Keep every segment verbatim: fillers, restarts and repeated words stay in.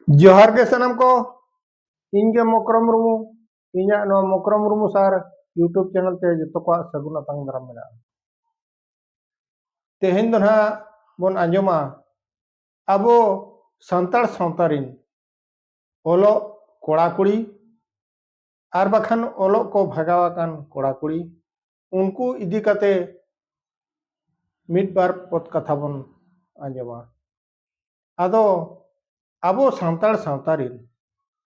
ᱡᱚᱦᱟᱨ ᱜᱮ ᱥᱟᱱᱟᱢ ᱠᱚ, ᱤᱧ ᱜᱮ ᱢᱚᱠᱨᱚᱢ ᱢᱩᱨᱢᱩ᱾ ᱤᱧᱟᱹᱜ ᱱᱚᱣᱟ ᱢᱚᱠᱨᱚᱢ ᱢᱩᱨᱢᱩ ᱥᱟᱨ YouTube ᱪᱮᱱᱮᱞ ᱛᱮ ᱡᱚᱛᱚ ᱠᱚᱣᱟᱜ ᱥᱟᱹᱜᱩᱱ ᱟᱛᱟᱝ ᱫᱟᱨᱟᱢ ᱢᱮᱱᱟᱜᱼᱟ᱾ ᱛᱮᱦᱮᱧ ᱫᱚ ᱱᱟᱦᱟᱜ ᱵᱚᱱ ᱟᱸᱡᱚᱢᱟ ᱟᱵᱚ ᱥᱟᱱᱛᱟᱲ ᱥᱟᱶᱛᱟ ᱨᱤᱱ ᱚᱞᱚᱜ ᱠᱚᱲᱟ ᱠᱩᱲᱤ ᱟᱨ ᱵᱟᱠᱷᱟᱱ ᱚᱞᱚᱜ ᱠᱚ ᱵᱷᱟᱜᱟᱣ ᱟᱠᱟᱱ ᱠᱚᱲᱟ ᱠᱩᱲᱤ, ᱩᱱᱠᱩ ᱤᱫᱤ ᱠᱟᱛᱮ ᱢᱤᱫ ᱵᱟᱨ ᱯᱚᱫ ᱠᱟᱛᱷᱟ ᱵᱚᱱ ᱟᱸᱡᱚᱢᱟ᱾ ᱟᱫᱚ ᱟᱵᱚ ᱥᱟᱱᱛᱟᱲ ᱥᱟᱶᱛᱟ ᱨᱤᱱ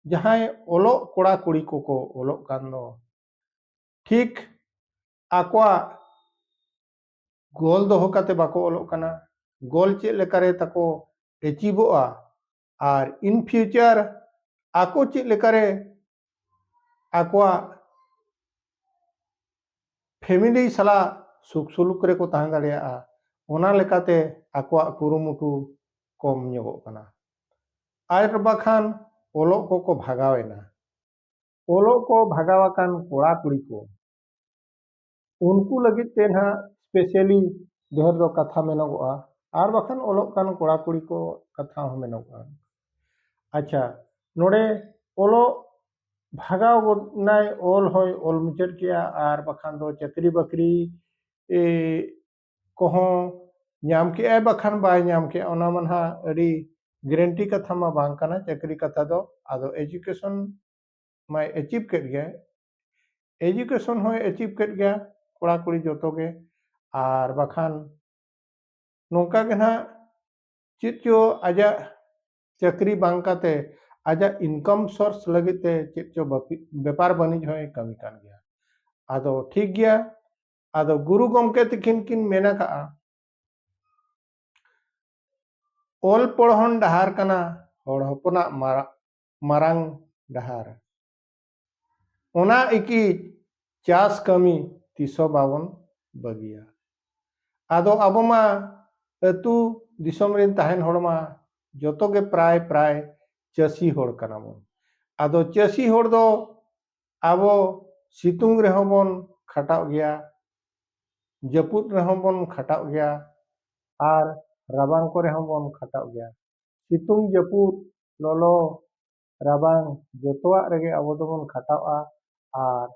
ᱡᱟᱦᱟᱸᱭ ᱚᱞᱚᱜ ᱠᱚᱲᱟ ᱠᱩᱲᱤ ᱠᱚᱠᱚ ᱚᱞᱚᱜ ᱠᱟᱱ ᱫᱚ, ᱴᱷᱤᱠ ᱟᱠᱚᱣᱟᱜ ᱜᱳᱞ ᱫᱚᱦᱚ ᱠᱟᱛᱮ ᱵᱟᱠᱚ ᱚᱞᱚᱜ ᱠᱟᱱᱟ᱾ ᱜᱳᱞ ᱪᱮᱫ ᱞᱮᱠᱟᱨᱮ ᱛᱟᱠᱚ ᱮᱪᱤᱵᱚᱜᱼᱟ ᱟᱨ in future ᱟᱠᱚ ᱪᱮᱫ ᱞᱮᱠᱟᱨᱮ ᱟᱠᱚᱣᱟᱜ ᱯᱷᱮᱢᱤᱞᱤ ᱥᱟᱞᱟᱜ ᱥᱩᱠ ᱥᱩᱞᱩᱠ ᱨᱮᱠᱚ ᱛᱟᱦᱮᱸ ᱫᱟᱲᱮᱭᱟᱜᱼᱟ, ᱚᱱᱟ ᱞᱮᱠᱟᱛᱮ ᱟᱠᱚᱣᱟᱜ ᱠᱩᱨᱩᱢᱩᱴᱩ ᱠᱚᱢ ᱧᱚᱜᱚᱜ ᱠᱟᱱᱟ᱾ ᱟᱨ ᱵᱟᱠᱷᱟᱱ ᱚᱞᱚᱜ ᱠᱚᱠᱚ ᱵᱷᱟᱜᱟᱣ ᱮᱱᱟ᱾ ᱚᱞᱚᱜ ᱠᱚ ᱵᱷᱟᱜᱟᱣ ᱟᱠᱟᱱ ᱠᱚᱲᱟ ᱠᱩᱲᱤ ᱠᱚ, ᱩᱱᱠᱩ ᱞᱟᱹᱜᱤᱫ ᱛᱮ ᱱᱟᱦᱟᱜ specially ᱰᱷᱮᱨ ᱫᱚ ᱠᱟᱛᱷᱟ ᱢᱮᱱᱚᱜᱚᱜᱼᱟ, ᱟᱨ ᱵᱟᱠᱷᱟᱱ ᱚᱞᱚᱜ ᱠᱟᱱ ᱠᱚᱲᱟ ᱠᱩᱲᱤ ᱠᱚ ᱠᱟᱛᱷᱟ ᱦᱚᱸ ᱢᱮᱱᱚᱜᱚᱜᱼᱟ᱾ ᱟᱪᱪᱷᱟ, ᱱᱚᱰᱮ ᱚᱞᱚᱜ ᱵᱷᱟᱜᱟᱣ ᱜᱚᱫ ᱱᱟᱭ, ᱚᱞ ᱦᱚᱸᱭ ᱚᱞ ᱢᱩᱪᱟᱹᱫ ᱠᱮᱜᱼᱟ, ᱟᱨ ᱵᱟᱠᱷᱟᱱ ᱫᱚ ᱪᱟᱹᱠᱨᱤ ᱵᱟᱹᱠᱨᱤ, ᱮ, ᱠᱚᱦᱚᱸ ᱧᱟᱢ ᱠᱮᱜᱼᱟᱭ, ᱵᱟᱠᱷᱟᱱ ᱵᱟᱭ ᱧᱟᱢ ᱠᱮᱜᱼᱟ, ᱚᱱᱟ ᱢᱟ ᱱᱟᱦᱟᱜ ᱟᱹᱰᱤ ᱜᱮᱨᱮᱱᱴᱤ ᱠᱟᱛᱷᱟ ᱢᱟ ᱵᱟᱝ ᱠᱟᱱᱟ᱾ ᱪᱟᱹᱠᱨᱤ ᱠᱟᱛᱷᱟ ᱫᱚ ᱟᱫᱚ education ᱢᱟᱭ achieve ᱠᱮᱫ ᱜᱮᱭᱟ, education ᱦᱚᱸᱭ achieve ᱠᱮᱫ ᱜᱮᱭᱟ ᱠᱚᱲᱟ ᱠᱩᱲᱤ ᱡᱚᱛᱚ ᱜᱮ᱾ ᱟᱨ ᱵᱟᱠᱷᱟᱱ ᱱᱚᱝᱠᱟ ᱜᱮ ᱱᱟᱦᱟᱜ ᱪᱮᱫ ᱪᱚ ᱟᱡᱟᱜ ᱪᱟᱹᱠᱨᱤ ᱵᱟᱝ ᱠᱟᱛᱮ ᱟᱡᱟᱜ income source ᱞᱟᱹᱜᱤᱫ ᱛᱮ ᱪᱮᱫ ᱪᱚ ᱵᱟᱯᱤ-, ᱵᱮᱯᱟᱨ ᱵᱟᱹᱱᱤᱡᱽ ᱦᱚᱸᱭ ᱠᱟᱹᱢᱤ ᱠᱟᱱ ᱜᱮᱭᱟ᱾ ᱟᱫᱚ ᱴᱷᱤᱠ ᱜᱮᱭᱟ, ᱟᱫᱚ ᱜᱩᱨᱩ ᱜᱚᱢᱠᱮ ᱛᱤᱠᱤᱱ ᱠᱤᱱ ᱢᱮᱱ ᱟᱠᱟᱜᱼᱟ, ᱚᱞ ᱯᱚᱲᱦᱚᱱ ᱰᱟᱦᱟᱨ ᱠᱟᱱᱟ ᱦᱚᱲ ᱦᱚᱯᱚᱱᱟᱜ ᱢᱟᱨᱟ-, ᱢᱟᱨᱟᱝ ᱰᱟᱦᱟᱨ᱾ ᱚᱱᱟ ᱤᱠᱤᱡ ᱪᱟᱥ ᱠᱟᱹᱢᱤ ᱛᱤᱥ ᱦᱚᱸ ᱵᱟᱵᱚᱱ ᱵᱟᱹᱜᱤᱭᱟ᱾ ᱟᱫᱚ ᱟᱵᱚ ᱢᱟ ᱟᱹᱛᱩ ᱫᱤᱥᱚᱢ ᱨᱮᱱ ᱛᱟᱦᱮᱱ ᱦᱚᱲ ᱢᱟ ᱡᱚᱛᱚ ᱜᱮ ᱯᱨᱟᱭ, ᱯᱨᱟᱭ ᱪᱟᱹᱥᱤ ᱦᱚᱲ ᱠᱟᱱᱟ ᱵᱚᱱ᱾ ᱟᱫᱚ ᱪᱟᱹᱥᱤ ᱦᱚᱲ ᱫᱚ ᱟᱵᱚ ᱥᱤᱛᱩᱝ ᱨᱮᱦᱚᱸ ᱵᱚᱱ ᱠᱷᱟᱴᱟᱜ ᱜᱮᱭᱟ, ᱡᱟᱹᱯᱩᱫ ᱨᱮᱦᱚᱸ ᱵᱚᱱ ᱠᱷᱟᱴᱟᱜ ᱜᱮᱭᱟ, ᱟᱨ ᱨᱟᱵᱟᱝ ᱠᱚᱨᱮ ᱦᱚᱸ ᱵᱚᱱ ᱠᱷᱟᱴᱟᱜ ᱜᱮᱭᱟ᱾ ᱥᱤᱛᱩᱝ ᱡᱟᱹᱯᱩᱫ ᱞᱚᱞᱚ, ᱨᱟᱵᱟᱝ, ᱡᱚᱛᱚᱣᱟᱜ ᱨᱮᱜᱮ ᱟᱵᱚ ᱫᱚᱵᱚᱱ ᱠᱷᱟᱴᱟᱜᱼᱟ᱾ ᱟᱨ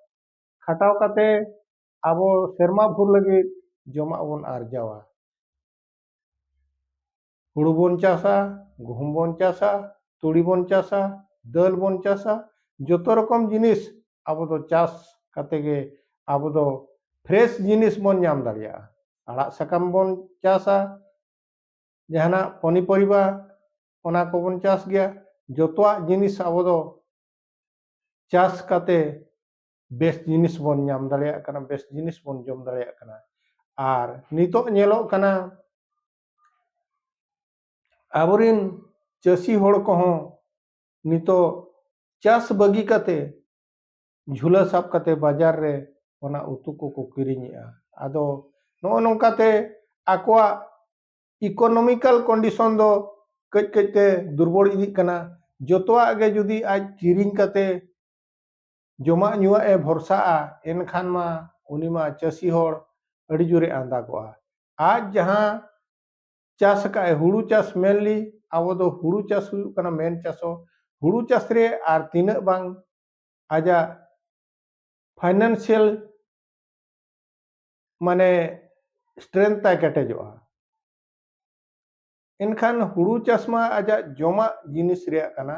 ᱠᱷᱟᱴᱟᱣ ᱠᱟᱛᱮ ᱟᱵᱚ ᱥᱮᱨᱢᱟ ᱵᱷᱳᱨ ᱞᱟᱹᱜᱤᱫ ᱡᱚᱢᱟᱜ ᱵᱚᱱ ᱟᱨᱡᱟᱣᱟ᱾ ᱦᱩᱲᱩ ᱵᱚᱱ ᱪᱟᱥᱟ, ᱜᱩᱦᱩᱢ ᱵᱚᱱ ᱪᱟᱥᱟ, ᱛᱩᱲᱤ ᱵᱚᱱ ᱪᱟᱥᱟ, ᱫᱟᱹᱞ ᱵᱚᱱ ᱪᱟᱥᱟ, ᱡᱚᱛᱚ ᱨᱚᱠᱚᱢ ᱡᱤᱱᱤᱥ ᱟᱵᱚ ᱫᱚ ᱪᱟᱥ ᱠᱟᱛᱮ ᱜᱮ ᱟᱵᱚ ᱫᱚ ᱯᱷᱨᱮᱥ ᱡᱤᱱᱤᱥ ᱵᱚᱱ ᱧᱟᱢ ᱫᱟᱲᱮᱭᱟᱜᱼᱟ᱾ ᱟᱲᱟᱜ ᱥᱟᱠᱟᱢ ᱵᱚᱱ ᱪᱟᱥᱟ, ᱡᱟᱦᱟᱱᱟᱜ ᱯᱚᱱᱤᱯᱚᱨᱤᱵᱟ, ᱚᱱᱟ ᱠᱚᱵᱚᱱ ᱪᱟᱥ ᱜᱮᱭᱟ᱾ ᱡᱚᱛᱚᱣᱟᱜ ᱡᱤᱱᱤᱥ ᱟᱵᱚ ᱫᱚ ᱪᱟᱥ ᱠᱟᱛᱮ ᱵᱮᱥ ᱡᱤᱱᱤᱥ ᱵᱚᱱ ᱧᱟᱢ ᱫᱟᱲᱮᱭᱟᱜ ᱠᱟᱱᱟ, ᱵᱮᱥ ᱡᱤᱱᱤᱥ ᱵᱚᱱ ᱡᱚᱢ ᱫᱟᱲᱮᱭᱟᱜ ᱠᱟᱱᱟ᱾ ᱟᱨ ᱱᱤᱛᱚᱜ ᱧᱮᱞᱚᱜ ᱠᱟᱱᱟ, ᱟᱵᱚᱨᱤᱱ ᱪᱟᱹᱥᱤ ᱦᱚᱲ ᱠᱚᱦᱚᱸ ᱱᱤᱛᱚᱜ ᱪᱟᱥ ᱵᱟᱹᱜᱤ ᱠᱟᱛᱮ ᱡᱷᱩᱞᱟᱹ ᱥᱟᱵ ᱠᱟᱛᱮ ᱵᱟᱡᱟᱨ ᱨᱮ ᱚᱱᱟ ᱩᱛᱩ ᱠᱚᱠᱚ ᱠᱤᱨᱤᱧᱮᱜᱼᱟ᱾ ᱟᱫᱚ ᱱᱚᱜᱼᱚ ᱱᱚᱝᱠᱟᱛᱮ ᱟᱠᱚᱣᱟᱜ economical condition ᱫᱚ ᱠᱟᱹᱡ ᱠᱟᱹᱡ ᱛᱮ ᱫᱩᱨᱵᱚᱞ ᱤᱫᱤᱜ ᱠᱟᱱᱟ᱾ ᱡᱚᱛᱚᱣᱟᱜ ᱜᱮ ᱡᱩᱫᱤ ᱟᱡ ᱠᱤᱨᱤᱧ ᱠᱟᱛᱮ ᱡᱚᱢᱟᱜ ᱧᱩᱣᱟᱜ ᱮ ᱵᱷᱚᱨᱥᱟᱜᱼᱟ, ᱮᱱᱠᱷᱟᱱ ᱢᱟ ᱩᱱᱤ ᱢᱟ ᱪᱟᱹᱥᱤ ᱦᱚᱲ ᱟᱹᱰᱤ ᱡᱳᱨᱮ ᱟᱸᱫᱟᱜᱚᱜᱼᱟ᱾ ᱟᱡ ᱡᱟᱦᱟᱸ ᱪᱟᱥ ᱟᱠᱟᱫ ᱮ, ᱦᱩᱲᱩ ᱪᱟᱥ mainly, ᱟᱵᱚ ᱫᱚ ᱦᱩᱲᱩ ᱪᱟᱥ ᱦᱩᱭᱩᱜ ᱠᱟᱱᱟ ᱢᱮᱱ ᱪᱟᱥ ᱦᱚᱸ᱾ ᱦᱩᱲᱩ ᱪᱟᱥ ᱨᱮ ᱟᱨ ᱛᱤᱱᱟᱹᱜ ᱵᱟᱝ ᱟᱡᱟᱜ financial ᱢᱟᱱᱮ strength ᱛᱟᱭ ᱠᱮᱴᱮᱡᱚᱜᱼᱟ᱾ ᱮᱱᱠᱷᱟᱱ ᱦᱩᱲᱩ ᱪᱟᱥ ᱢᱟ ᱟᱡᱟᱜ ᱡᱚᱢᱟᱜ ᱡᱤᱱᱤᱥ ᱨᱮᱭᱟᱜ ᱠᱟᱱᱟ,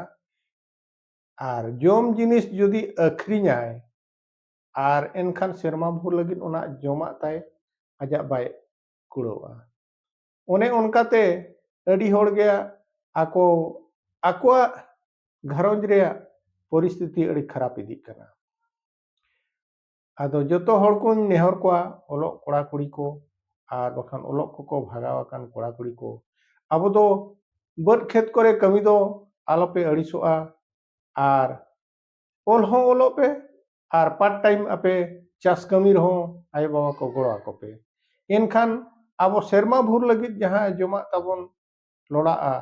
ᱟᱨ ᱡᱚᱢ ᱡᱤᱱᱤᱥ ᱡᱩᱫᱤ ᱟᱹᱠᱷᱨᱤᱧᱟᱭ, ᱟᱨ ᱮᱱᱠᱷᱟᱱ ᱥᱮᱨᱢᱟ ᱵᱷᱳᱨ ᱞᱟᱹᱜᱤᱫ ᱚᱱᱟ ᱡᱚᱢᱟᱜ ᱛᱟᱭ ᱟᱡᱟᱜ ᱵᱟᱭ ᱠᱩᱲᱟᱹᱣᱟ᱾ ᱚᱱᱮ ᱚᱱᱠᱟᱛᱮ ᱟᱹᱰᱤ ᱦᱚᱲ ᱜᱮ ᱟᱠᱚ, ᱟᱠᱚᱣᱟᱜ ᱜᱷᱟᱨᱚᱸᱡᱽ ᱨᱮᱭᱟᱜ ᱯᱚᱨᱤᱥᱛᱷᱤᱛᱤ ᱟᱹᱰᱤ ᱠᱷᱟᱨᱟᱯ ᱤᱫᱤᱜ ᱠᱟᱱᱟ᱾ ᱟᱫᱚ ᱡᱚᱛᱚ ᱦᱚᱲ ᱠᱚᱧ ᱱᱮᱦᱚᱨ ᱠᱚᱣᱟ, ᱚᱞᱚᱜ ᱠᱚᱲᱟ ᱠᱩᱲᱤ ᱠᱚ ᱟᱨ ᱵᱟᱠᱷᱟᱱ ᱚᱞᱚᱜ ᱠᱚᱠᱚ ᱵᱷᱟᱜᱟᱣ ᱟᱠᱟᱱ ᱠᱚᱲᱟ ᱠᱩᱲᱤ ᱠᱚ, ᱟᱵᱚ ᱫᱚ ᱵᱟᱹᱫᱽ ᱠᱷᱮᱛ ᱠᱚᱨᱮ ᱠᱟᱹᱢᱤ ᱫᱚ ᱟᱞᱚᱯᱮ ᱟᱹᱲᱤᱥᱚᱜᱼᱟ᱾ ᱟᱨ ᱚᱞ ᱦᱚᱸ ᱚᱞᱚᱜ ᱯᱮ, ᱟᱨ part time ᱟᱯᱮ ᱪᱟᱥ ᱠᱟᱹᱢᱤ ᱨᱮᱦᱚᱸ ᱟᱭᱳᱼᱵᱟᱵᱟ ᱠᱚ ᱜᱚᱲᱚ ᱟᱠᱚ ᱯᱮ᱾ ᱮᱱᱠᱷᱟᱱ ᱟᱵᱚ ᱥᱮᱨᱢᱟ ᱵᱷᱳᱨ ᱞᱟᱹᱜᱤᱫ ᱡᱟᱦᱟᱸ ᱡᱚᱢᱟᱜ ᱛᱟᱵᱚᱱ ᱞᱚᱲᱟᱜᱼᱟ,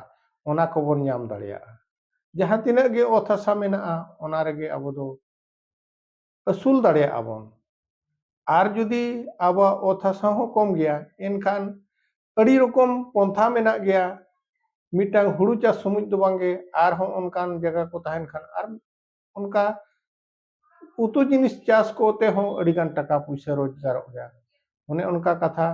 ᱚᱱᱟ ᱠᱚᱵᱚᱱ ᱧᱟᱢ ᱫᱟᱲᱮᱭᱟᱜᱼᱟ᱾ ᱡᱟᱦᱟᱸ ᱛᱤᱱᱟᱹᱜ ᱜᱮ ᱚᱛ ᱦᱟᱥᱟ ᱢᱮᱱᱟᱜᱼᱟ, ᱚᱱᱟ ᱨᱮᱜᱮ ᱟᱵᱚ ᱫᱚ ᱟᱹᱥᱩᱞ ᱫᱟᱲᱮᱭᱟᱜᱼᱟ ᱵᱚᱱ᱾ ᱟᱨ ᱡᱩᱫᱤ ᱟᱵᱚᱣᱟᱜ ᱚᱛ ᱦᱟᱥᱟ ᱦᱚᱸ ᱠᱚᱢ ᱜᱮᱭᱟ, ᱮᱱᱠᱷᱟᱱ ᱟᱹᱰᱤ ᱨᱚᱠᱚᱢ ᱯᱚᱱᱛᱷᱟ ᱢᱮᱱᱟᱜ ᱜᱮᱭᱟ᱾ ᱢᱤᱫᱴᱟᱝ ᱦᱩᱲᱩ ᱪᱟᱥ ᱥᱩᱢᱩᱝ ᱫᱚ ᱵᱟᱝᱜᱮ, ᱟᱨᱦᱚᱸ ᱚᱱᱠᱟᱱ ᱡᱟᱭᱜᱟ ᱠᱚ ᱛᱟᱦᱮᱱ ᱠᱷᱟᱱ ᱟᱨ ᱚᱱᱠᱟ ᱩᱛᱩ ᱡᱤᱱᱤᱥ ᱪᱟᱥ ᱠᱚᱛᱮ ᱦᱚᱸ ᱟᱹᱰᱤ ᱜᱟᱱ ᱴᱟᱠᱟ ᱯᱩᱭᱥᱟᱹ ᱨᱳᱡᱽᱜᱟᱨᱚᱜ ᱜᱮᱭᱟ᱾ ᱚᱱᱮ ᱚᱱᱠᱟ ᱠᱟᱛᱷᱟ᱾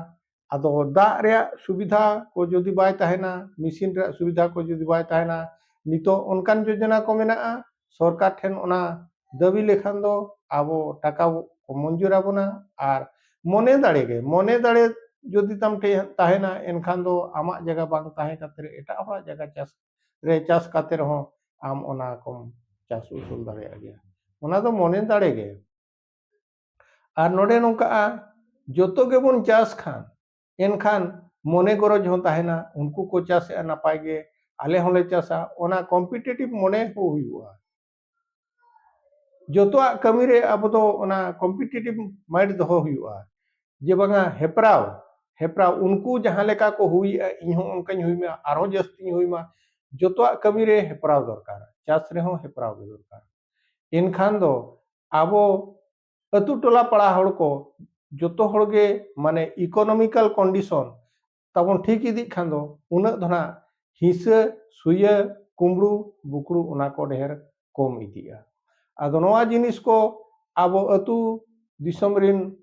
ᱟᱫᱚ ᱫᱟᱜ ᱨᱮᱭᱟᱜ ᱥᱩᱵᱤᱫᱷᱟ ᱠᱚ ᱡᱩᱫᱤ ᱵᱟᱭ ᱛᱟᱦᱮᱱᱟ, ᱢᱮᱥᱤᱱ ᱨᱮᱭᱟᱜ ᱥᱩᱵᱤᱫᱷᱟ ᱠᱚ ᱡᱩᱫᱤ ᱵᱟᱭ ᱛᱟᱦᱮᱱᱟ, ᱱᱤᱛᱚᱜ ᱚᱱᱠᱟᱱ ᱡᱳᱡᱚᱱᱟ ᱠᱚ ᱢᱮᱱᱟᱜᱼᱟ, ᱥᱚᱨᱠᱟᱨ ᱴᱷᱮᱱ ᱚᱱᱟ ᱫᱟᱹᱵᱤ ᱞᱮᱠᱷᱟᱱ ᱫᱚ ᱟᱵᱚ ᱴᱟᱠᱟ ᱠᱚ ᱢᱚᱧᱡᱩᱨ ᱟᱵᱚᱱᱟ᱾ ᱟᱨ ᱢᱚᱱᱮ ᱫᱟᱲᱮ ᱜᱮ, ᱢᱚᱱᱮ ᱫᱟᱲᱮ ᱡᱩᱫᱤ ᱛᱟᱢ ᱴᱷᱮᱱ ᱛᱟᱦᱮᱱᱟ, ᱮᱱᱠᱷᱟᱱ ᱫᱚ ᱟᱢᱟᱜ ᱡᱟᱭᱜᱟ ᱵᱟᱝ ᱛᱟᱦᱮᱸ ᱠᱟᱛᱮ ᱮᱴᱟᱜ ᱦᱚᱲᱟᱜ ᱡᱟᱭᱜᱟ ᱪᱟᱥ ᱨᱮ ᱪᱟᱥ ᱠᱟᱛᱮ ᱨᱮᱦᱚᱸ ᱟᱢ ᱚᱱᱟ ᱠᱚᱢ ᱪᱟᱥ ᱩᱥᱩᱞ ᱫᱟᱲᱮᱭᱟᱜ ᱜᱮᱭᱟ᱾ ᱚᱱᱟ ᱫᱚ ᱢᱚᱱᱮ ᱫᱟᱲᱮ ᱜᱮ᱾ ᱟᱨ ᱱᱚᱰᱮ ᱱᱚᱝᱠᱟᱜᱼᱟ, ᱡᱚᱛᱚ ᱜᱮᱵᱚᱱ ᱪᱟᱥ ᱠᱷᱟᱱ, ᱮᱱᱠᱷᱟᱱ ᱢᱚᱱᱮ ᱜᱚᱨᱚᱡᱽ ᱦᱚᱸ ᱛᱟᱦᱮᱱᱟ, ᱩᱱᱠᱩ ᱠᱚ ᱪᱟᱥᱮᱜᱼᱟ ᱱᱟᱯᱟᱭ ᱜᱮ, ᱟᱞᱮ ᱦᱚᱸᱞᱮ ᱪᱟᱥᱟ, ᱚᱱᱟ ᱠᱚᱢᱯᱤᱴᱤᱴᱤᱵᱷ ᱢᱚᱱᱮ ᱦᱚᱸ ᱦᱩᱭᱩᱜᱼᱟ᱾ ᱡᱚᱛᱚᱣᱟᱜ ᱠᱟᱹᱢᱤ ᱨᱮ ᱟᱵᱚ ᱫᱚ ᱚᱱᱟ ᱠᱚᱢᱯᱤᱴᱤᱴᱤᱵᱷ ᱢᱟᱭᱤᱱᱰ ᱫᱚᱦᱚ ᱦᱩᱭᱩᱜᱼᱟ, ᱡᱮ ᱵᱟᱝᱟ ᱦᱮᱯᱨᱟᱣ, ᱦᱮᱯᱨᱟᱣ, ᱩᱱᱠᱩ ᱡᱟᱦᱟᱸ ᱞᱮᱠᱟ ᱠᱚ ᱦᱩᱭᱮᱜᱼᱟ, ᱤᱧ ᱦᱚᱸ ᱚᱱᱠᱟᱧ ᱦᱩᱭ ᱢᱟ, ᱟᱨᱦᱚᱸ ᱡᱟᱹᱥᱛᱤᱧ ᱦᱩᱭ ᱢᱟ᱾ ᱡᱚᱛᱚᱣᱟᱜ ᱠᱟᱹᱢᱤ ᱨᱮ ᱦᱮᱯᱨᱟᱣ ᱫᱚᱨᱠᱟᱨ, ᱪᱟᱥ ᱨᱮᱦᱚᱸ ᱦᱮᱯᱨᱟᱣ ᱜᱮ ᱫᱚᱨᱠᱟᱨ᱾ ᱮᱱᱠᱷᱟᱱ ᱫᱚ ᱟᱵᱚ ᱟᱹᱛᱩ ᱴᱚᱞᱟ ᱯᱟᱲᱟ ᱦᱚᱲ ᱠᱚ ᱡᱚᱛᱚ ᱦᱚᱲ ᱜᱮ ᱢᱟᱱᱮ ᱤᱠᱳᱱᱚᱢᱤᱠᱟᱞ ᱠᱚᱱᱰᱤᱥᱚᱱ ᱛᱟᱵᱚᱱ ᱴᱷᱤᱠ ᱤᱫᱤᱜ ᱠᱷᱟᱱ ᱫᱚ ᱩᱱᱟᱹᱜ ᱫᱚ ᱱᱟᱜ ᱦᱤᱸᱥᱟᱹ, ᱥᱩᱭᱟᱹ, ᱠᱩᱢᱵᱽᱲᱩ, ᱵᱩᱠᱲᱩ ᱚᱱᱟ ᱠᱚ ᱰᱷᱮᱨ ᱠᱚᱢ ᱤᱫᱤᱜᱼᱟ᱾ ᱟᱫᱚ ᱱᱚᱣᱟ ᱡᱤᱱᱤᱥ ᱠᱚ ᱟᱵᱚ ᱟᱹᱛᱩ ᱫᱤᱥᱚᱢ ᱨᱤᱱ